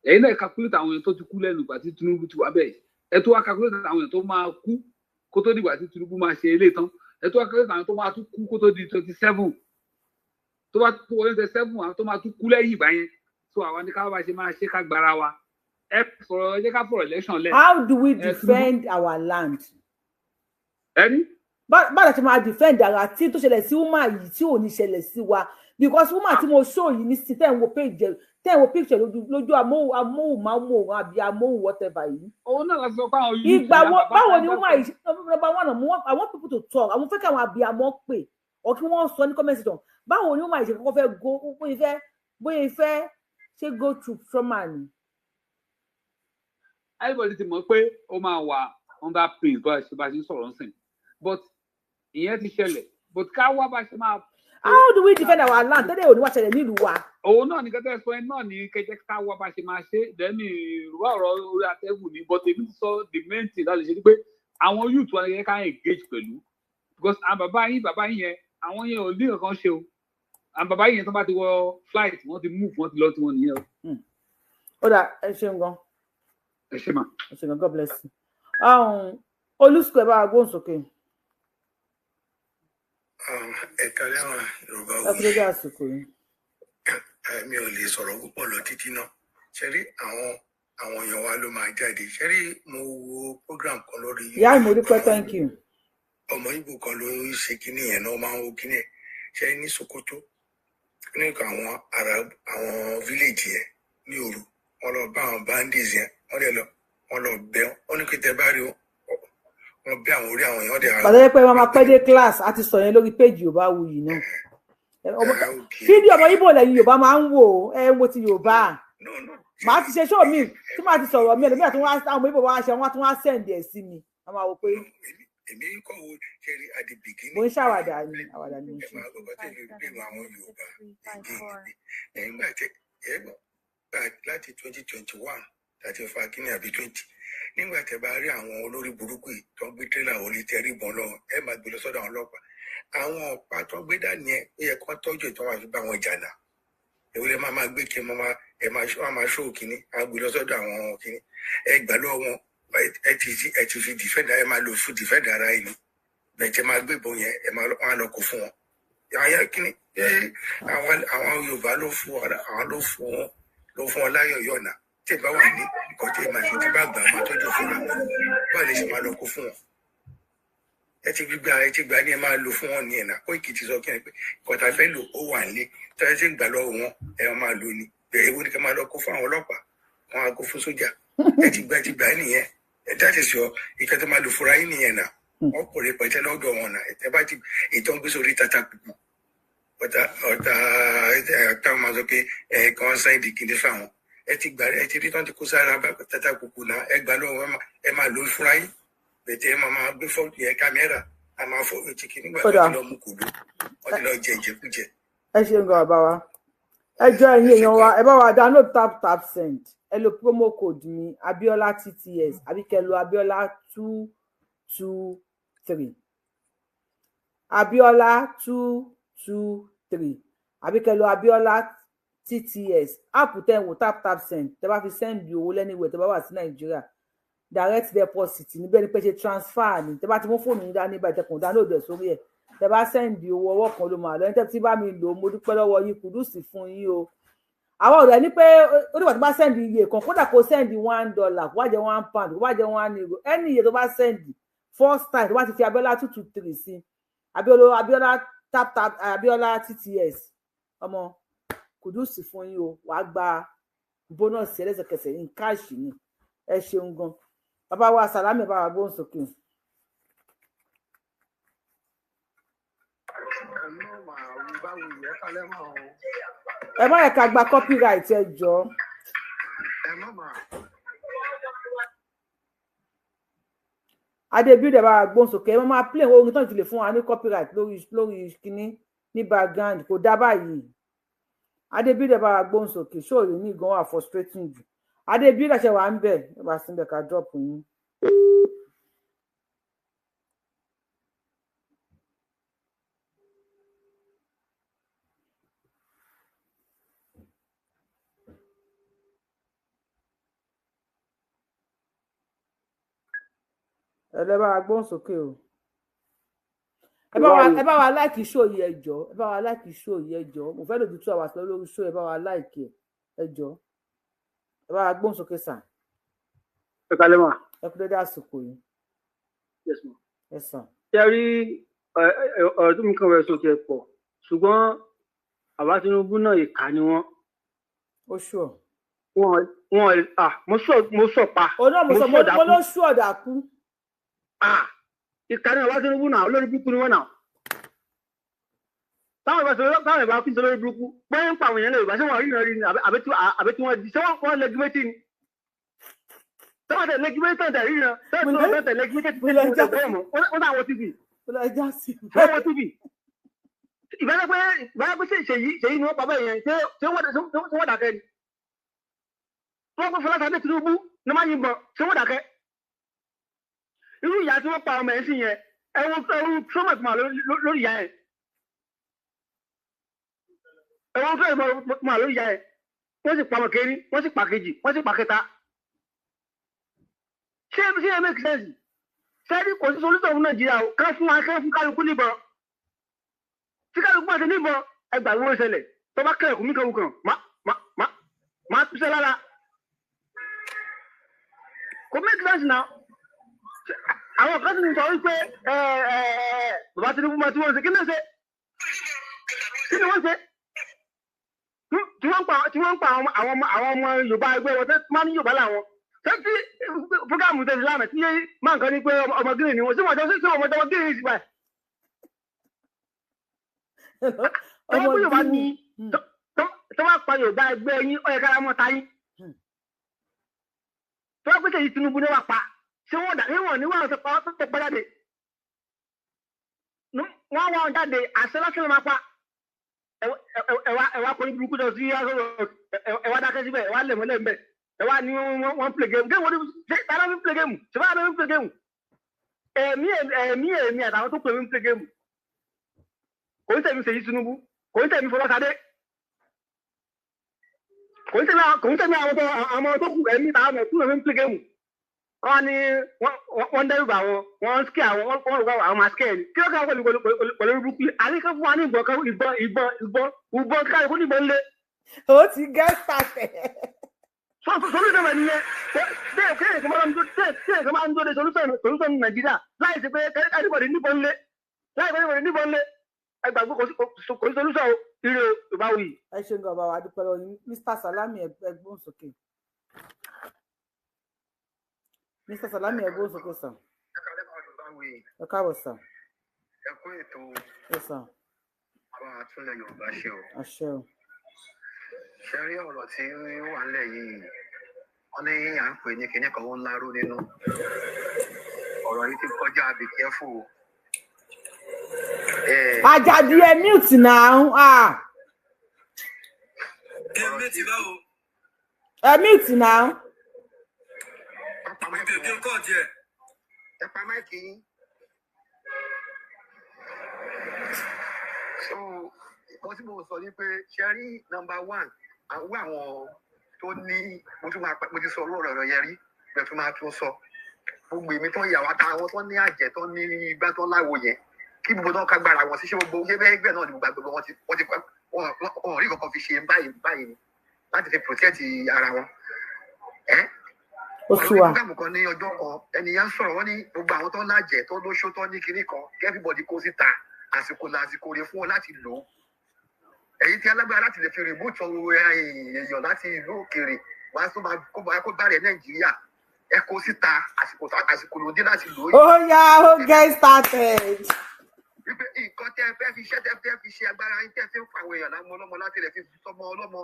Ẹ̀yin náà calculate àwọn èèyàn tó ti kú lẹ́nu ìgbà tí Tinubu ti wà bẹ́ẹ̀. Ẹ tó wá calculate àwọn èèyàn tó máa kú kó tó dìgbà tí Tinubu máa ṣe eléyìí tán. Ẹ tó wá calculate àwọn tó máa tún kú kó tó di 27, tó bá tó wọlé 27, àwọn tó máa tún kú lẹ́yìn ìgbà yẹn. So àwa ní ká bá ṣe máa ṣe ká gbára wa. Ẹ sọ̀rọ̀, ẹ jẹ́ ká fọ̀rọ̀ election lẹ̀. How do we Ẹ Tinubu defend our land? Ẹni. Báwo la ṣe máa defend ara tí tó ṣẹlẹ̀ sí woman yìí tí ò ní ṣẹlẹ̀ sí wa? Because woman tí mo show yìí ní sí, tẹ́ ń wo page, tẹ́ ń wo picture lójú amóhùnmáwòrán àbí amóhùn whatever yìí. Òun náà la sọ pé àwọn youth Ìgbà ni wo àwọn bàbá báwo ni tá ń woman yìí? Number one, I want people to talk. Àwọn fẹ́ kí àwọn abiyamọ pè or kí wọ́n sọ ní comment section, báwo ni woman yìí ṣe kọ́kọ́ fẹ́ go, bóyá fẹ́ ṣe go through trauma ni. Everybody ti mọ̀ pé ó máa wà under pain bá ṣe ń sọ̀rọ̀ ńsìn, but ìyẹn ti ṣẹlẹ̀, but ká wá bá ṣe máa. How do we defend our land tẹ́lẹ̀ òní wá ṣẹlẹ̀ nílùú wa? Òun náà ní kẹtẹ sọ ẹ náà ní kẹjẹ ká wá bá ṣe máa ṣe dẹ́ni ìrú ọ̀rọ̀ orí atẹ́gùn ní, but èmi ti sọ, the main thing láti ṣe ni pé àwọn youth wa ní ká engage pẹ̀lú, because àwọn bàbá yín yẹn, àwọn yẹn ò ní nǹkan ṣe o. Àwọn bàbá yín yẹn, tó bá ti wọ flight, wọ́n ti move, wọ́n ti lọ tí wọ́n nìyẹn o. Ó dà, ẹ ṣeun gan. Ẹ ṣe mà. Ẹ ṣeun gan, God bless you. Olùsùkú, ẹ bá wa gbóhùn sókè. Ẹ kálẹ́ àwọn Yorùbá. Ẹ kú dédé àsìkò yìí. Mi ò lè sọ̀rọ̀ púpọ̀ lọ títí náà. Ṣe rí àwọn èèyàn wa ló máa jáde. Ṣe rí, mo wo program kan lórí Ìyá mi, mo dúpẹ́, thank you. Ọmọ Ìgbò kan ló ń ṣe kinní yẹn náà, ó máa ń wo kinní yẹn. Ṣe ní Sokoto, ní àwọn ará àwọn village yẹn, ní òru, wọn lọ bá àwọn bandits yẹn, wọn dẹ̀ lọ, wọn lọ bẹ̀ wọn ní kí tẹ bá rí wọn, wọn bẹ àwọn orí àwọn èèyàn dẹ̀. Pàtàkì pé wọn máa pẹ́ dé class, a ti sọ yẹn lórí péjì Yorùbá Wuyì náà. Fídíò ọmọ Ìgbò lẹ́yìn Yorùbá máa ń wò ó, ẹ ń wo ti Yorùbá. Màá ti ṣe show mi tí màá ti sọ̀rọ̀ mi, ẹlòmíràn tó wá, àwọn ọmọ Ìgbò wá ṣe, wọ́n tún wá send ẹ̀ sí mi, wọ́n máa wò pé Èmi kọ́ wo ṣe rí at the beginning. Mo ń ṣàwàdà ni, àwàdà ni mo ń Ẹ ṣe. máa gbọ́ tẹ̀lé bímọ àwọn Yorùbá again nígbà tí ẹ gbọ́ láti 2021 láti fa kíní àbí 20, nígbà tẹ bá rí àwọn olórí burúkú yìí tó ń gbé tírélà wọlé, tẹ rí ìbọn lọ́wọ́, ẹ máa gbé lọ sọ́dọ̀ àwọn ọlọ́pàá. Àwọn ọ̀pá tó ń gbé dání yẹn, ó yẹ kó tọ́jú ìtọ́ wà fi bá wọn jà náà. Èwo lẹ máa máa gbé kí ẹ máa ẹ máa wọ́n máa ṣó kínní á gbé lọ sọ́dọ̀ àwọn kínní, ẹ gbà lọ́wọ́ wọn. Ẹ ti fi defend, ẹ máa lò fún defend ara yìí ni bẹ́ẹ̀ tẹ máa gbé ìbọn yẹn, ẹ máa wọ́n á lọ kó fún wọn. Àwọn kínní ẹ àwọn Yorùbá ló fún wọn, àwọn ló fún wọn láyọ̀ yọ̀nà tí ì bá wà ní nǹkan tí ì máa ṣe, tí bá gbà máa tọ́jú fúnra mi, báwo lè ṣe máa lọ kó fún wọn? Ẹ ti gbígbà, ẹ ti gbà ní ẹ máa lò fún wọn ní ẹ̀ náà. Koiki ti sọ kí ẹ pé nǹkan tá a fẹ́ lò ó wà nílé, tí ẹ ti ń gbà lọ́wọ́ wọn, ẹ máa lò ní ewu ní ká máa lọ kó fún àwọn ọlọ́pàá, wọn á kó fún sójà. Ẹ ti gbà nìyẹn. Ẹ dáṣẹ sọ ìkẹ́ tó máa lò fúnra yín nìyẹn náà. Wọn kò rí pẹ̀tẹ́ lọ́dọ̀ wọn náà. Ẹ bá ti ìtàn gbé sórí tata pùpù ọ̀tá ọ̀tá táwọn máa sọ pé ẹ kàn send kìíní fáwọn. Ẹ ti gbà, ẹ ti rí tán ti kó sára tata pùpù náà, ẹ gbà lọ́wọ́, ẹ máa lò fúnra yín bẹ̀tẹ̀. Ẹ máa máa gbé fọ́ọ̀tù yẹn, kámẹ́rà a máa fọ́ etí kìíní nígbà tó ti lọ mú kòló, wọ́n ti lọ jẹ ìjẹkújẹ. Ẹ ṣeun gan, bàbá wa. Ẹ jọ̀ọ́, ẹ̀yin èèyàn wa, ẹ bá wa download Tap Tap Send. Ẹ lo promo code mi, Abiola TTS, àbí kẹ́ lo Abiola 223, Abiola 223, àbí kẹ́ lo Abiola TTS. App tẹ́ ń wò, Tap Tap Send, tẹ́ bá fi send owó lẹ́niwẹ̀, tẹ́ bá wà sí Nàìjíríà, direct deposit níbẹ̀ ni pé ṣe transfer ni. Tẹ́ bá ti mú fóònù yín dání báyìí, tẹ́ kàn download ẹ̀ sórí ẹ̀, tẹ́ bá send owó, ọwọ́ kan ló máa lọ. Ẹni tẹ́ ti bá mi lò ó, mo dúpẹ́ lọ́wọ́ yín, kudos fún yín o. Àwọn ọ̀rẹ́ ní pé ó dìgbà tó bá send iye kan, kódà kó send $1, kó wá jẹ́ £1, kó wá jẹ́ €1, ẹni iye tó bá send first time, tó bá ti fi Abiola 223 sí, Abiola Abiola. Tap tap Abiola TTS, ọmọ kùdùsì fún yín o, wàá gba bónọ́ọ̀sì ẹlẹ́sẹ̀kẹsẹ̀ ní káàṣì ni. Ẹ ṣeun gan. Bàbá wa Sàlámì, bá wa gbóhùn sókè. Ẹ má yẹ ká gba copyright, ẹ jọ̀ọ́. Adébíyí bá wa gbóhùn sókè. Ẹ má máa play orin tó ti lè fún wa ní copyright lórí kínní ní background, kò dá báyìí. Adébíyí bá wa gbóhùn sókè. Ṣóòrè ní gan wà frustrating jù. Adébíyí ṣe wà ń bẹ̀, ẹ bá sí ń bẹ̀ ká drop yín. Ẹ lẹ bá wa gbóhùn sókè o. Ẹ bá wa láìkì show yìí, ẹ jọ̀ọ́. Ẹ bá wa láìkì show yìí, ẹ jọ̀ọ́. Mo fẹ́ lò ju 2 hours lọ lórí show, ẹ bá wa láìkì ẹ jọ̀ọ́. Ẹ bá wa gbóhùn sókè sàn. Ẹ kalẹ́ mà. Ẹ kú dédé àsìkò yìí. Yes ma. Ẹ sàn. Ṣé rí ọ̀rọ̀ tó mi kàn wẹ̀ sókè pọ̀, ṣùgbọ́n bàbá Tinubu náà ìkà ni wọ́n. Ó ṣùọ̀. Wọ́n mo sọ pa. Òun náà mo sọ mo ló ṣù ọ̀dà kú. Ìkà ni bàbá Tinubu náà, olórí burúkú ni wọ́n náà. Táwọn ìbá sọ̀rọ̀, táwọn ìbá fi sọ̀rọ̀ burúkú bóyá ń pa àwọn èèyàn lè bá ṣé wọn rí ìrìn rí àbí tí wọ́n di ṣé wọ́n lẹ́gímẹ́tì ni. Táwọn tẹ̀ lẹ́gímẹ́tì tẹ̀ ríran táwọn tẹ̀ lẹ́gímẹ́tì tẹ̀ tẹ̀ mọ́ wọ́n náà wọ tv. Wọ́n wọ tv. Ìbára pé ṣèyí ni wọ́n pa bẹ́ẹ̀ yẹn, ṣé wọ́n dàkẹ́ ni. Wọ́n pẹ́ Fọláṣadé Tinubu ní má yìnbọn, ṣé wọ́n dàkẹ́. Irú ìyá tí wọ́n pa ọmọ ẹ̀ sí yẹn, ẹ̀wọ̀n trauma ti máa lórí ìyá yẹn. Ẹ̀wọ̀n fẹ́ẹ̀ máa lórí ìyá yẹn. Wọ́n sì pa ọmọ kejì, wọ́n sì pa kejì, wọ́n sì pa kẹta. Ṣé ẹ make sense? Ṣé kò sí solution fún Nàìjíríà o? Ká fún wa, ká fún kálukú níbọn. Tí kálukú bá ti níbọn, ẹgbàá wo ṣẹlẹ̀. Tó bá kẹ̀kọ́ mí kan kan, má túṣẹ́ lára. Kò make sense now. Àwọn kan sì ń sọ wípé bàbá Tinubu máa tí wọ́n ṣe, kí ni wọ́n ṣe? Kí ni wọ́n ṣe? Tí wọ́n ń pa àwọn ọmọ Yorùbá ẹgbẹ́ wọn, tí wọ́n ní Yorùbá làwọn. Ṣé tí fúgàmù tẹ̀sí lánàá tí máa ń kan ní pé ọmọ gírì ni wọ́n, sí wọ́n jọ sí ọmọ ọmọ gírì sí báyìí? Ọmọ Yorùbá ni tó bá pa Yorùbá ẹgbẹ́ yín, ó yẹ kára mọ́ ta yín. Tó bá pèsè yìí Tinubu ní wàá pa. Ṣé wọ́n dà níwọ̀n níwọ̀n tó pa tó pa jáde? Wọ́n wá jáde, àṣẹ lásán ló máa pa. Ẹ̀wà kò ní burúkú jọ sí ẹ̀wà dákẹ́ síbẹ̀, ẹ̀wà lẹ̀ mọ́lẹ̀ mbẹ̀. Ẹ̀wà ni wọ́n play game. Game wo ni ṣé ta ló fi play game? Ṣé báwa ló fi play game? Ẹ̀mí àtàwọn tó pè mí play game. Kò ní tẹ̀mí Ṣèyí Tinubu, kò ní tẹ̀mí Fọláṣadé. Kò ní tẹ̀mí àwọn tó kù, ẹ̀mí tàwọn ẹ̀kú ló fi play game. Wọ́n ní wọ́n ń dẹ́rù bà wọ́n, wọ́n ń scare àwọn, wọ́n rò pé àwọn máa scare ni. Kí ló kàn pẹ̀lú pẹ̀lú burúkú? Àní kan fún wa ní ìbọn kan, ìbọn ìbọn ìbọn ìbọn káàkiri níbọn lé. Ó ti get started. Solution rẹ̀ nìyẹn. Bẹ́ẹ̀ kéèyàn kan máa ń dóde solution Nàìjíríà láì ṣe pé anybody níbọn lé. Láì pé anybody níbọn lé. Ẹ gbàgbé kò sí solution ire ìbáwí. Ẹ ṣeun gan bàbá wa, dúpẹ́ lọ́wọ́ yín. Mr. Salami, ẹ gbóhùn sókè. Mr. Salami, ẹ gbóhùn sókè sàn. Ẹ káàbọ̀ sàn. Ẹ kú ètò. Ẹ sàn. Àwọn àtúnlẹ̀ Yorùbá ṣe o. Àṣẹ o. Ṣe rí ọ̀rọ̀ tí ó wà nílẹ̀ yìí, wọ́n ní à ń pè ní kinní kan ó ń láró nínú. Ọ̀rọ̀ yìí ti kọjá be careful o. Àjàdí ẹ mute now. Ẹ mute báwo? Ẹ mute now. Ẹ pa máìkì yín. So nǹkan tí mo sọ ni pé ṣe rí nọ́mbà 1, àwọn àwọn tó ní mo ti sọ ọ̀rọ̀ ọ̀rọ̀ yẹn rí, bẹ́ẹ̀ tún máa tún sọ. Gbogbo èmi tó ń yà wá ta àwọn tó ní àjẹ́ tó ní igbá tó láwo yẹn, kí gbogbo náà kágbára wọn sí, ṣé gbogbo ṣé bẹ́ẹ̀ gbẹ́ náà ni gbogbo wọn ti wọn rí kankan fi ṣe báyìí báyìí ni láti fi protect ara wọn. Ó sú wa. Àwọn kan ní ọjọ́ kan, ẹni yẹn ń sọ̀rọ̀, wọ́n ní gbogbo àwọn tó ń lájẹ̀ tó lóṣó tó ní kinní kan, everybody kó síta. Àsìkò làsìkò rẹ̀ fún wọn láti lò ó. Èyí tí alágbára láti lè fi rìmúùtù èèyàn láti ìlú òkèèrè wá tó máa kó bá kó bá rẹ̀ Nàìjíríà, ẹ kó síta. Àsìkò lòdì láti lò ó yìí. Ó yá, ó get started. Wípé nǹkan tẹ́ ẹ fẹ́ fi ṣẹ́, tẹ́ ẹ fẹ́ fi ṣe agbára yín, tẹ́ ẹ fi ń fa àwọn èèyàn lámọ ọlọ́mọ láti lè fi sọmọ ọlọ́mọ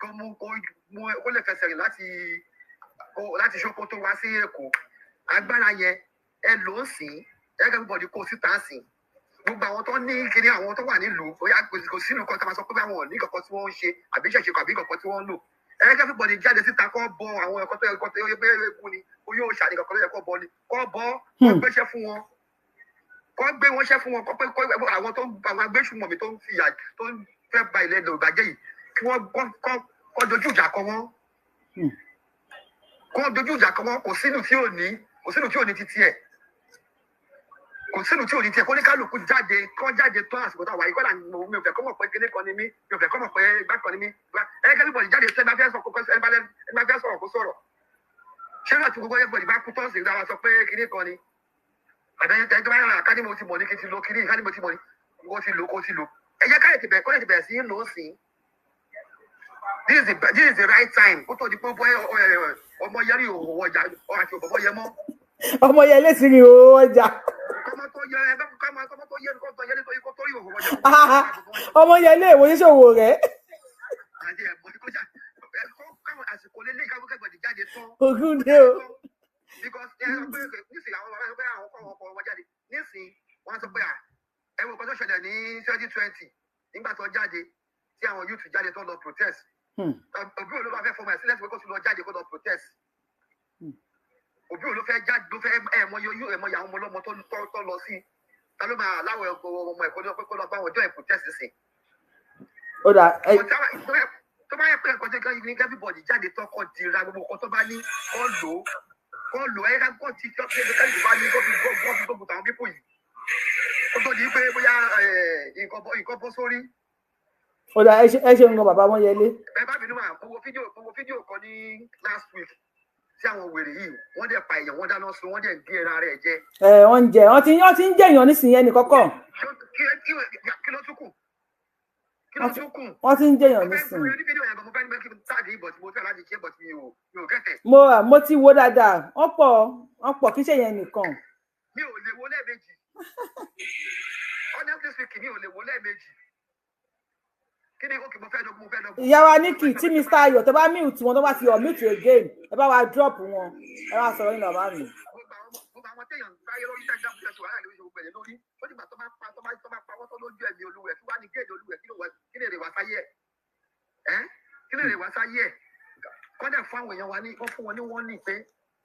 kó mú kó mú kó lè fẹsẹ̀ rìn láti Sókótó wá sí Èkó, agbára yẹn ẹ lò ó sìn. Ẹ kẹ́ bọ̀dì kó síta sìn. Gbogbo àwọn tó ní kíní, àwọn tó wà nílùú, bóyá kò sínú kan tá a máa sọ pé àwọn ò ní kankan tí wọ́n ń ṣe àbí ṣẹ̀ṣẹ̀ àbí kankan tí wọ́n ń lò. Ẹ kẹ́ bọ̀dì jáde síta kọ́ bọ àwọn ẹ̀kọ́ tó yẹ kó tó yẹ pé eégún ni oyún òòṣà ni kankan tó yẹ kó bọ ni kọ́ bọ́ kọ́ gbéṣẹ́ fún wọn, kọ́ gbé wọn ṣẹ́ fún wọn, kọ́ pé kọ́ àwọn tó ń àwọn agbésùmọ̀mí tó ń fìyà tó ń fẹ́ ba ilẹ̀ Yorùbá jẹ́ yìí, kí wọ́n kọ́ dojú ìjà kọ wọ́n, kọ́ dojú ìjà kọ wọ́n. Kò sínú tí ò ní, kò sínú tí ò ní títí ẹ̀, kò sínú tí ò ní tiẹ̀. Kó ní kálukú jáde, kọ́ jáde tán. Àsìkò tó wà yìí kọ́lá, mi ò fẹ́ kọ́ mọ̀ pé kíní kan ni mí, mi ò fẹ́ kọ́ mọ̀ pé igbá kan ni mí. Ẹ kẹ́ bíbọ̀dì jáde tẹ́ bá fẹ́ sọ kó ẹ bá fẹ́ sọ̀rọ̀ kó sọ̀rọ̀. Ṣé láti gbogbo ẹ bọ̀dì bá kú tán sí ìdáwà sọ pé kíní kan ni àbẹ̀yẹ tẹ́ tó bá yára ká ní mo ti mọ̀ ní kí n ti lo kíní ká ní mo ti mọ̀ ní kó ti lò kó ti lò. Ẹ jẹ́ káyọ̀ ti bẹ̀rẹ̀ kó lè ti bẹ̀rẹ̀ sí í lò ó sí. This is the right time kó tó di pé ọmọ yẹrí òwò ọjà àti òbọ̀bọ̀ yẹ mọ́. Ọmọ yẹn lè sí ní owó ọjà. Kọ́mọ tó yẹ ẹ bá kọ́mọ tó yẹ kó tó yẹ nítorí kó tó rí òwò ọjà. Ọmọ yẹn lè wòye ṣòwò rẹ. Àti ẹ̀bùn kó jà káwọn àsìkò lélẹ̀ káwọn kẹ́gbọ̀dì jáde tán. Ogun dé o. Because ẹ sọ pé nísìnyí àwọn bàbá sọ pé àwọn kọ́ ọkọ̀ wọn jáde nísìnyí, wọ́n sọ pé à ẹ wo nǹkan tó ṣẹlẹ̀ ní 2020 nígbà tó jáde tí àwọn youth jáde tó lọ protest. Òbí wo ló bá fẹ́ fọmọ ẹ̀ sílẹ̀ pé kó tún lọ jáde kó lọ protest? Òbí wo ló fẹ́ jáde ló fẹ́ ẹ mọ yóò ẹ mọ ìyá ọmọ ọlọ́mọ tó lọ sí ta ló máa láwọ̀ ọmọ ẹ̀kọ́ ní pé kó lọ bá wọn join protest sí. Ó dà ẹ. Tó bá yẹ pé nǹkan tó ní everybody jáde tọkọ dira gbogbo nǹkan tó bá ní kọ́ lò ó, kọ́ lò ó. Ẹ kọ́ ti tọ́ pé kẹ́lí bá ní kó fi gbógun tàwọn pípò yìí kó tó di pé bóyá nǹkan bọ́ sórí. Ó dà, ẹ ṣe nǹkan bàbá wọn yẹlé. Ẹ bá bínú mà, mo wo fídíò kan ní last week tí àwọn wèrè yìí wọ́n dẹ̀ pa èèyàn, wọ́n dáná sun, wọ́n dẹ̀ gé ẹran rẹ̀ jẹ. Ẹ wọ́n ń jẹ, wọ́n ti ń jẹ èèyàn nísìnyí ẹnì kọ́kọ́. Kí ló tún kù? Kí ló tún kù? Wọ́n ti ń jẹ èèyàn nísìnyí. Mo fẹ́ ní kí n táàgì but mo fẹ́ láti ṣe but mi ò gẹ̀tẹ̀. Mo ti wo dáadáa, wọ́n pọ̀ kí ṣe yẹn nìkan. Mi ò lè wo lẹ́ẹ̀mejì. Honestly speaking, mi ò lè wo lẹ́ẹ̀mejì. Ìyá wa Nikki, tí Mr. Ayọ̀ tó bá mute wọn, tó bá ti unmute again, ẹ bá wa drop wọn, ẹ bá sọ̀rọ̀ yín bàbá mi. Gbogbo àwọn téèyàn gbáyé lórí tẹ́jà fún ẹ̀sùn wàhálà lórí gbogbo ẹ̀ lórí ó dìgbà tó bá pa tó bá pa wọ́n tó lójú ẹ̀mí olúwẹ̀ tí wàá ní géèdì olúwẹ̀ kí lè rè wá sáyé ẹ̀ kí lè rè wá sáyé ẹ̀ kọ́dà fún àwọn èèyàn wa ní wọ́n fún wọn ní wọ́n ní pé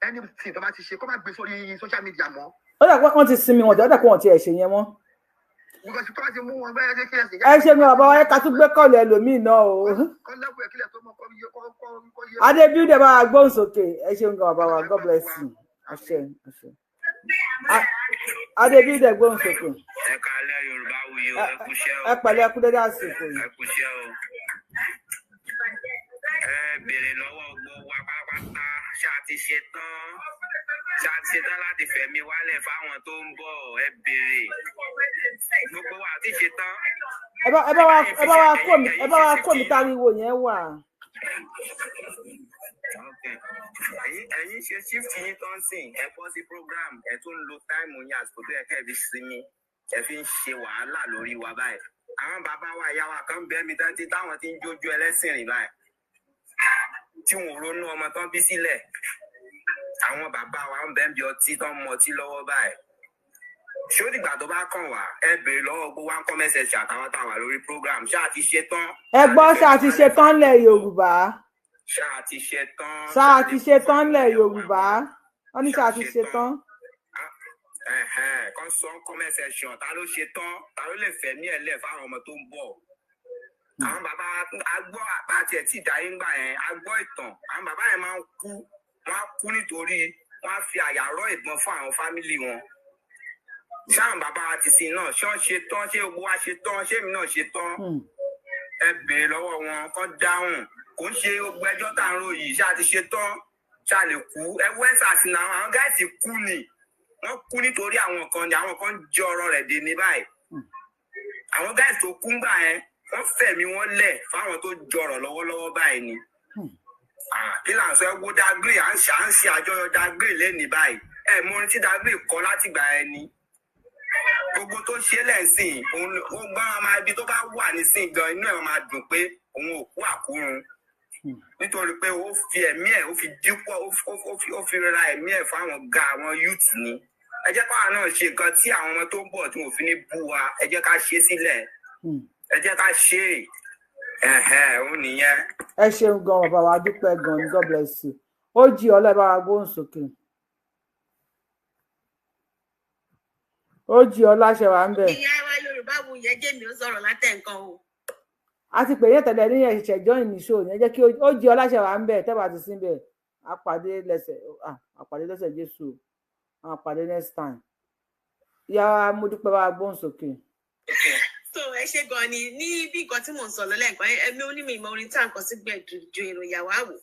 anything tó bá ti ṣe kó má gbé sórí social media mọ́. Ó dà pé wọ́n ti sinmi wọn, ó dà pé wọ́n ti ẹ̀ ṣe yẹn mọ́. Ẹ ṣe mi bàbá wa, ẹ ká tún gbé kọ́ọ̀lù ẹlòmíì náà o. Adébíúdẹ bá wa gbóhùn sókè. Ẹ ṣeun gan bàbá wa, God bless you. Àṣẹ àṣẹ. Adébíúdẹ gbóhùn sókè. Ẹ káalẹ́ Yorùbá Wuyì o, ẹ kúṣẹ́ o. Ẹ pẹ̀lẹ́, ẹ kú dédé àsìkò yìí. Ẹ kúṣẹ́ o. Ẹ béèrè lọ́wọ́ gbogbo wa pátápátá, ṣáà ti ṣe tán? Ṣáà ti ṣetán láti fẹ̀mí wálẹ̀ fáwọn tó ń bọ̀? Ẹ béèrè gbogbo wa ti ṣetán. Ẹ bá wa kó mi táriwo yẹn wà. Ẹ̀yin ṣe shift yín tó ń sìn, ẹ bọ́ sí program, ẹ tún ń lo táìmù yín àsìkò tó yẹ kẹ́ ẹ fi sinmi, ẹ fi ń ṣe wàhálà lórí wa báyìí. Àwọn bàbá wa, ìyá wa kan bẹ́ẹ̀ mi tán tí táwọn ti ń jójú ẹlẹ́sìn rìn báyìí tí wọn ò ronú ọmọ tán bí sílẹ̀. Àwọn bàbá wa ń bẹ́ẹ̀ bí ọtí tán mu ọtí lọ́wọ́ báyìí. Ṣó dìgbà tó bá kàn wá? Ẹ béèrè lọ́wọ́ gbogbo wa ń kọ́ mẹ́sẹ̀ṣì àtàwọn táwa lórí program, ṣáà ti ṣe tán. Ẹ gbọ́, ṣáà ti ṣe tán lẹ̀ Yorùbá. Ṣáà ti ṣe tán. Ṣáà ti ṣe tán lẹ̀ Yorùbá. Wọ́n ní ṣáà ti ṣe tán. Kàn sọ ń kọ́ mẹ́sẹ̀ṣì ta ló ṣe tán, ta ló lè fẹ̀mí ẹ̀ lẹ̀ fáwọn ọmọ tó ń bọ̀. Àwọn bàbá agbọ́ àti ẹ̀ tí ìdáyé ń gbà yẹn, agbọ́ ìtàn. Àwọn bàbá yẹn máa ń kú, wọ́n á kú nítorí wọ́n á fi àyàrọ́ ìbọn fún àwọn fámìlì wọn. Ṣáà bàbá wa ti sin náà, ṣé wọ́n ṣe tán? Ṣé gbogbo wa ṣe tán? Ṣé èmi náà ṣe tán? Ẹ béèrè lọ́wọ́ wọn kán dáhùn. Kò ń ṣe gbogbo ẹjọ́ tá à ń ròyìn. Ṣáà ti ṣe tán? Ṣáà lè kú? Ẹ wẹ́sà sí náà, àwọn gáàsì kú ni wọ́n kú nítorí àwọn kan ni àwọn kan ń jẹ ọ̀rọ̀ rẹ̀ dé ní báyìí. Àwọn guys tó kú ńgbà yẹn, wọ́n fẹ̀mí wọn lẹ̀ fáwọn tó jọrọ̀ lọ́wọ́lọ́wọ́ báyìí ni. Kí là ń sọ? Ẹ wo Dagri, à ń ṣe àjọyọ̀ Dagri lẹ́nìí báyìí. Ẹ mọ orin tí Dagri kọ látìgbà yẹn ni. Gbogbo tó ṣe lẹ́sìn, òun ó gbọ́n máa ibi tó bá wà nísìn gan, inú ẹ̀ máa dùn pé òun ò kú àkúrun, nítorí pé ó fi ẹ̀mí ẹ̀, ó fi dípò, ó fi ra ẹ̀mí ẹ̀ fáwọn ga àwọn youth ni. Ẹ jẹ́ káwa náà ṣe nǹkan tí àwọn ọmọ tó ń bọ̀ tí wọ́n fi ní bú wa. Ẹ jẹ́ ká ṣe sílẹ̀, ẹ jẹ́ ká ṣe é. Òun nìyẹn. Ẹ ṣeun gan bàbá wa, dúpẹ́ gan ni, God bless you. Ó jí ọlá, ẹ bá wa gbóhùn sókè. Ó jí ọlá, ṣe wà ń bẹ̀. Ìyá wa Yorùbá wù yẹ jẹ́ mi ó sọ̀rọ̀ látẹ̀ nǹkan o. A ti pè é tẹ́lẹ̀ ní ẹ̀ṣẹ̀ join ní show ní. Ẹ jẹ́ kí ó jí ọlá ṣe wà ń bẹ̀. Tẹ́bà ti sí bẹ̀, àpàdé lẹ́sẹ̀, àpàdé lẹ́sẹ̀ Jésù, àpàdé next time. Ìyá wa mo dúpẹ́, bá wa gbóhùn sókè. So ẹ ṣe gan ni. Ní bí nǹkan tí mò ń sọ lọ́lẹ́ nǹkan ẹ̀mí onímọ̀ ìmọ̀ orin tá à ń kọ sí gbẹ̀dù ju èròyà wá wò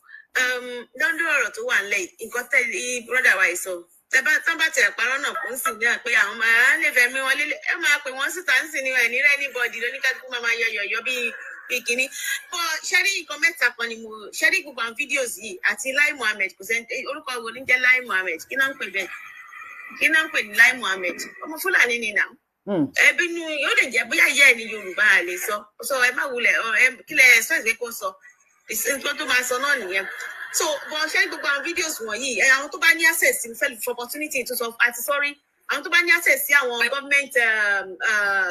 lọ́dún ọ̀rọ̀ tó wà ńlẹ̀ yìí, nǹkan tẹ́lẹ̀ brọ́dà wa yìí sọ, tán bá tẹ̀ parọ́ náà kò ń sì náà pé àwọn máa lè fẹ́ mi wọn lélẹ̀, ẹ máa pè wọ́n síta ń sìn ní ẹ̀ ní rẹ́ níbọ̀dì lóníkàkú máa máa yọ yọ̀yọ́ bíi kínní. Bọ́ ṣẹ́rí nǹkan mẹ́ta kan ni mo ṣẹ́rí gbogbo àwọn fídíòs yìí àti Lai Muhammed. Kò sẹ́ni orúkọ wo ní jẹ́ Lai Muhammed? Kí náà ń pè bẹ́ẹ̀? Kí náà ń pè ní Lai Muhammed? Ọmọ Fúlàní ni nà. Ẹbí nu yóò lè jẹ́ bóyá ìyá ẹ̀ ní Yorùbá à lè sọ sọ ẹ má wulẹ̀ ẹ kílẹ̀ ẹ sọ ìgbé kó sọ nǹkan tó máa sọ náà nìyẹn. So bọ́ ṣẹ́rí gbogbo àwọn fídíòs wọ̀nyí, àwọn tó bá ní access sí fẹ́ for opportunity to sọ àti sorry, àwọn tó bá ní access sí àwọn government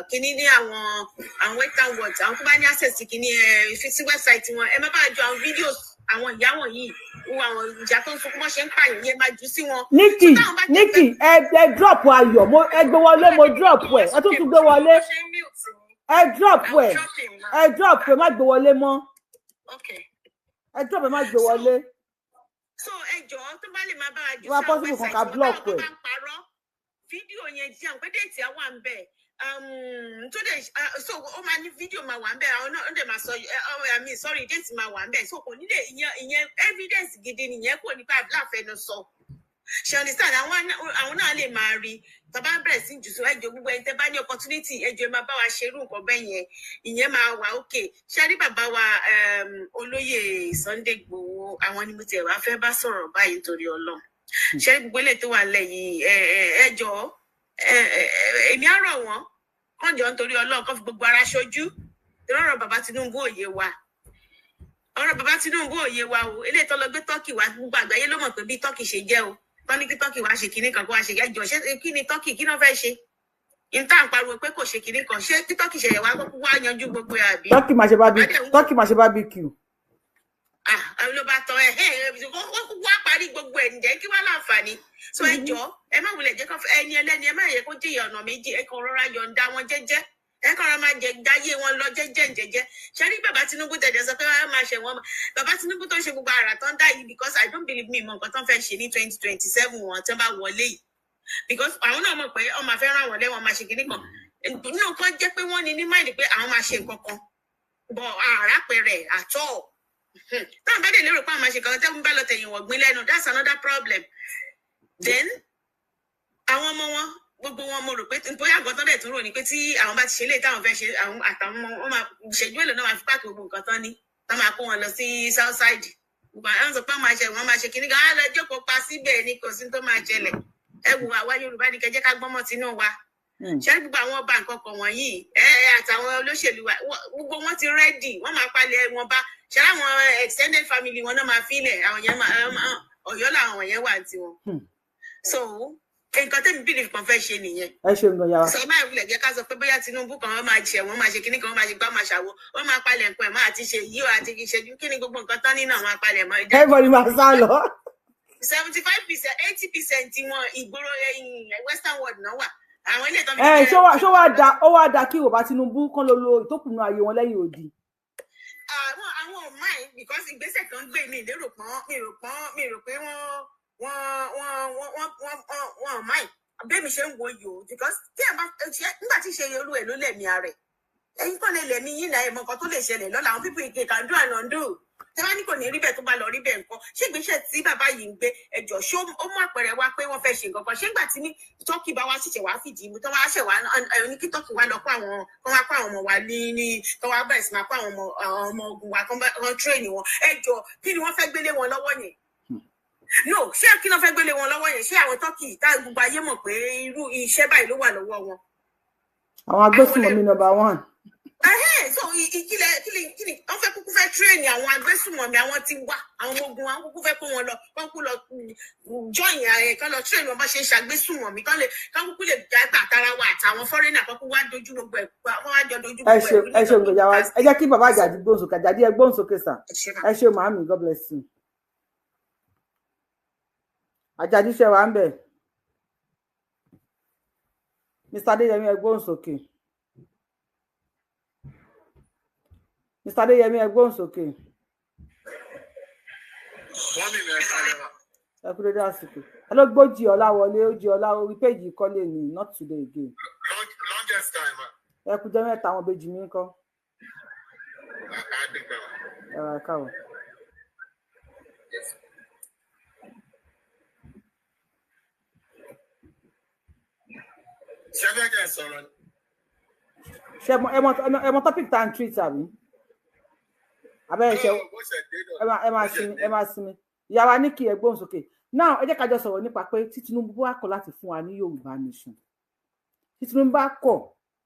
kìíní ní àwọn western world, àwọn tó bá ní access sí kìíní sí website wọn, ẹ má bàa ju àwọn videos àwọn ìyá wọ̀nyí, wo àwọn ìjà tó ń sunkún mọ́ ṣe ń pààyàn yẹn, máa jù sí wọn. Nikki, Nikki, ẹ drop ayọ̀, mo ẹ gbé wọlé, mo drop ẹ, ẹ tún tún gbé wọlé, ẹ drop ẹ, ẹ drop ẹ, má gbé wọlé mọ́, ẹ drop ẹ, má gbé wọlé. So ẹ jọ̀ọ́, tó bá lè máa bá wa jù sí àwọn website wọn, táwọn tó bá ń parọ́ fídíò yẹn jẹ́ àwọn pé déètì á wà ń bẹ̀ tó dẹ̀ so ó máa ní fídíò máa wà ń bẹ̀, àwọn náà ó dẹ̀ máa sọ I mean sorry, déètì máa wà ń bẹ̀, so kò ní lè ìyẹn evidence gidi nìyẹn, kò ní pa láfẹnusọ. Ṣe understand? Àwọn náà lè máa rí tàbá bẹ̀rẹ̀ sí jù sọ. Ẹjọ́ gbogbo ẹni tẹ́ bá ní opportunity, ẹjọ́ ẹ máa bá wa ṣerú nǹkan bẹ́ẹ̀ yẹn, ìyẹn máa wà okay. Ṣe rí bàbá wa olóyè Sunday Igboho, àwọn ni mo tiẹ̀ wá fẹ́ bá sọ̀rọ̀ báyìí nítorí Ọlọ́run. Ṣe rí gbogbo eléyìí tó wà nílẹ̀ yìí, ẹ jọ̀ọ́, èmi á rọ̀ wọ́n kàn jọ nítorí Ọlọ́run, kàn fi gbogbo ara ṣojú. Ọ̀rọ̀ bàbá Tinubu ò yé wa, ọ̀rọ̀ bàbá Tinubu ò yé wa o. Eléyìí tó lọ gbé Tọ́kì wá, gbogbo àgbáyé ló mọ̀ pé bí Tọ́kì ṣe jẹ́ o. Tọ́ ní kí Tọ́kì wá ṣe kinní kan, kó wá ṣe ẹjọ́, ṣé kí ni Tọ́kì kí náà fẹ́ ṣe? N tá à ń pariwo pé kò ṣe kinní kan, ṣé kí Tọ́kì ṣẹ̀yẹ̀ wá kó wá yanjú gbogbo ẹ̀ àbí? Tọ́kì máa ṣe barbecue. Ló bá tọ ẹ ẹ wá parí gbogbo ẹ̀ ǹjẹ́ kí wá láǹfààní. So ẹ jọ̀ọ́, ẹ má wulẹ̀ jẹ́ kó ẹni ẹlẹ́ni, ẹ má yẹ kó jìyà ọ̀nà méjì, ẹ kàn rọra yọ̀ǹda wọn jẹ́jẹ́, ẹ kàn rọra máa jẹ dáyé wọn lọ jẹ́jẹ́ jẹ́jẹ́. Ṣe rí bàbá Tinubu tẹ̀lé sọ pé wọ́n máa ṣe wọn, bàbá Tinubu tó ń ṣe gbogbo àrà tó ń dá yìí, because I don't believe me mọ nǹkan tó ń fẹ́ ṣe ní 2027 wọn tó bá wọlé yìí, because àwọn náà mọ̀ pé ọmọ àfẹ́ ràn wọ́n lẹ́wọ̀n máa ṣe kinní kan nínú kan jẹ́ pé wọ́n ní ní mind pé àwọn máa ṣe nǹkan kan bọ̀ àrà pẹ̀rẹ̀ àtọ̀ táwọn bá dé lérò pé àwọn máa ṣe kankan tẹ́kun bá lọ tẹ̀yìn wọ̀gbìn lẹ́nu, that's another problem. Then àwọn ọmọ wọn gbogbo wọn, mo rò pé bóyá nǹkan tó dẹ̀ tún rò ní pé tí àwọn bá ti ṣe léyìí táwọn fẹ́ ṣe, àwọn àtàwọn ọmọ wọn máa ṣẹ́jú èlò náà máa fi páàkì gbogbo nǹkan tán ní tán máa kó wọn lọ sí Southside. Gbogbo àwọn sọ pé àwọn máa ṣe, wọn máa ṣe kíní kan á lọ jókòó pa síbẹ̀ ni, kò sí tó máa ṣẹlẹ̀. Ẹ wò àwa Yorùbá ní kẹjẹ ká gbọ́mọ̀ tinú wa. Ṣé gbogbo àwọn ọba nǹkan kan wọ̀nyí ẹ àtàwọn olóṣèlú wa gbogbo wọn ti rẹ́dì, wọ́n máa palẹ̀ wọn bá ṣe láwọn extended family wọn náà máa filẹ̀ àwọn yẹn, Ọ̀yọ́ làwọn yẹn wà tiwọn. So nǹkan tẹ́mi believe kan fẹ́ ṣe nìyẹn. Ẹ ṣe nǹkan yàrá. Sọ máa wulẹ̀ jẹ́ ká sọ pé bóyá Tinubu kan wọ́n máa ṣẹ̀, wọ́n máa ṣe kíní kan, wọ́n máa ṣe gbá, máa ṣàwo, wọ́n máa palẹ̀ nǹkan ẹ̀ máa ti ṣe yíò àti ìṣẹ́jú kíní gbogbo nǹkan tán nínú àwọn apalẹ̀ mọ́. Everybody máa sá lọ. 75%, 80% wọn ìgboro western world náà wà. Àwọn ilé ìtọ́ fi. Ẹ ṣó wá da, ó wá da kí Yorùbá Tinubu kán ló lo ìtókùnú ayé wọn lẹ́yìn odi. Àwọn ò mind because ìgbésẹ̀ kan gbé mi lérò pọ́n, mi rò pọ́n, mi rò pé wọ́n mind bẹ́ẹ̀ mi ṣe ń wo yìí o, because tí ẹ bá ṣe nígbà tí ṣe olú ẹ̀ ló lẹ̀mí ara ẹ̀, ẹ̀yin kàn lè lẹ̀mí yín náà, ẹ̀ mọ̀ nǹkan tó lè ṣẹlẹ̀ lọ́la. Àwọn people can do and undo. Tẹ́ bá ní kò ní rí bẹ́ẹ̀, tó bá lọ rí bẹ́ẹ̀ nǹkan, ṣé ìgbésẹ̀ tí bàbá yìí ń gbé, ẹjọ́, ṣé ó mú àpẹẹrẹ wá pé wọ́n fẹ́ ṣe nǹkan kan? Ṣé ńgbà tí ní Turkey bá wá ṣẹ̀ṣẹ̀ wá fìdí mú tó wá ṣẹ̀ wá ní kí Turkey wá lọ kó àwọn kó wá kó àwọn ọmọ wa ní kó wá bẹ̀rẹ̀ sí máa kó àwọn ọmọ ogun wa kán train wọn, ẹjọ́, kí ni wọ́n fẹ́ gbélé wọn lọ́wọ́ yẹn? No, ṣé kí ló fẹ́ gbélé wọn lọ́wọ́ yẹn? Ṣé àwọn Turkey tá gbogbo ayé mọ̀ pé irú iṣẹ́ báyìí ló wà lọ́wọ́ wọn? Àwọn agbésùnmọ̀mí number one. Ẹhẹ́n, so ìkílẹ̀ kíni wọ́n fẹ́ kúkú fẹ́ train àwọn agbésùnmọ̀mí, àwọn tí wà, àwọn ọmọ ogun, àwọn kúkú fẹ́ kó wọn lọ, kán kú lọ join ẹ̀, kán lọ train wọn bá ṣe ń ṣàgbésùnmọ̀mí, kán lè kán kúkú lè já tàtàrà wa àtàwọn foreigner, kán kú wá dojú gbogbo ẹ̀, wọ́n wá jọ dojú Ẹ gbogbo ṣe ẹ̀ rú. Ẹ ṣe gbèjà wa. Ẹ jẹ́ kí bàbá Àjàdí gbóhùn sókè. Àjàdí, ẹ gbóhùn sókè sà. Ẹ ṣe màámi, God bless you. Àjàdí, ṣe wà ń bẹ̀? Mr Adéyẹmí, ẹ gbóhùn sókè. Mr Adéyẹmí, ẹ gbóhùn sókè. Wọ́n mi ẹ kálẹ̀ wa. Ẹ kú dédé àsìkò. Ẹ ló gbójì ọlá wọlé, ó jí ọlá orí péjì kọ́lé ní, not today again. Longest time ma. Ẹ kú jẹ́ mẹ́ta. Àwọn ìbejì mi ń kọ́? Àdúgbò wa. Ẹ wà káwọ. Yes. Ṣé fẹ́ kẹ́ ẹ sọ̀rọ̀ ni? Ṣé ẹ mọ topic tá à ń treat àbí abẹ́ ẹ ṣe? No, bó ṣe dé náà. Ẹ máa Bó ṣe sinmi. dé. Ẹ máa sinmi. Ìyá wa ní kí ẹ gbóhùn sókè now. Ẹ jẹ́ ká jọ sọ̀rọ̀ nípa pé tí Tinubu bá kọ̀ láti fún wa ní Yorùbá nation, tí Tinubu bá kọ̀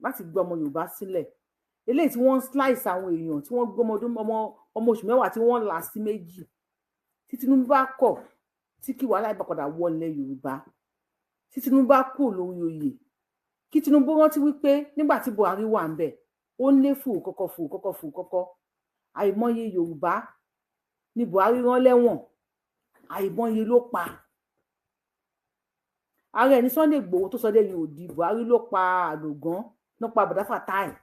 láti gbé ọmọ Yorùbá sílẹ̀, eléyìí tí wọ́n ń slice àwọn èèyàn, tí wọ́n gbé ọmọ ọdún, ọmọ oṣù 10 tí wọ́n là sí méjì, tí Tinubu bá kọ̀ tí kí wàhálà ìbá padà wọlé Yorùbá, tí Tinubu bá kú lórí oyè, kí Tinubu rántí wípé nígbà tí Buhari wà ń bẹ̀, ó ń lé fùrù kọ́kọ́, fùrù kọ́kọ́, fùrù kọ́kọ́. Àìmọye Yorùbá ní Buhari rán lẹ́wọ̀n, àìmọye ló pa. Ààrẹ ní Sunday Igboho tó sọ dé ní òdi, Buhari ló pa Àlògán, ló pa Bàdá Fatai.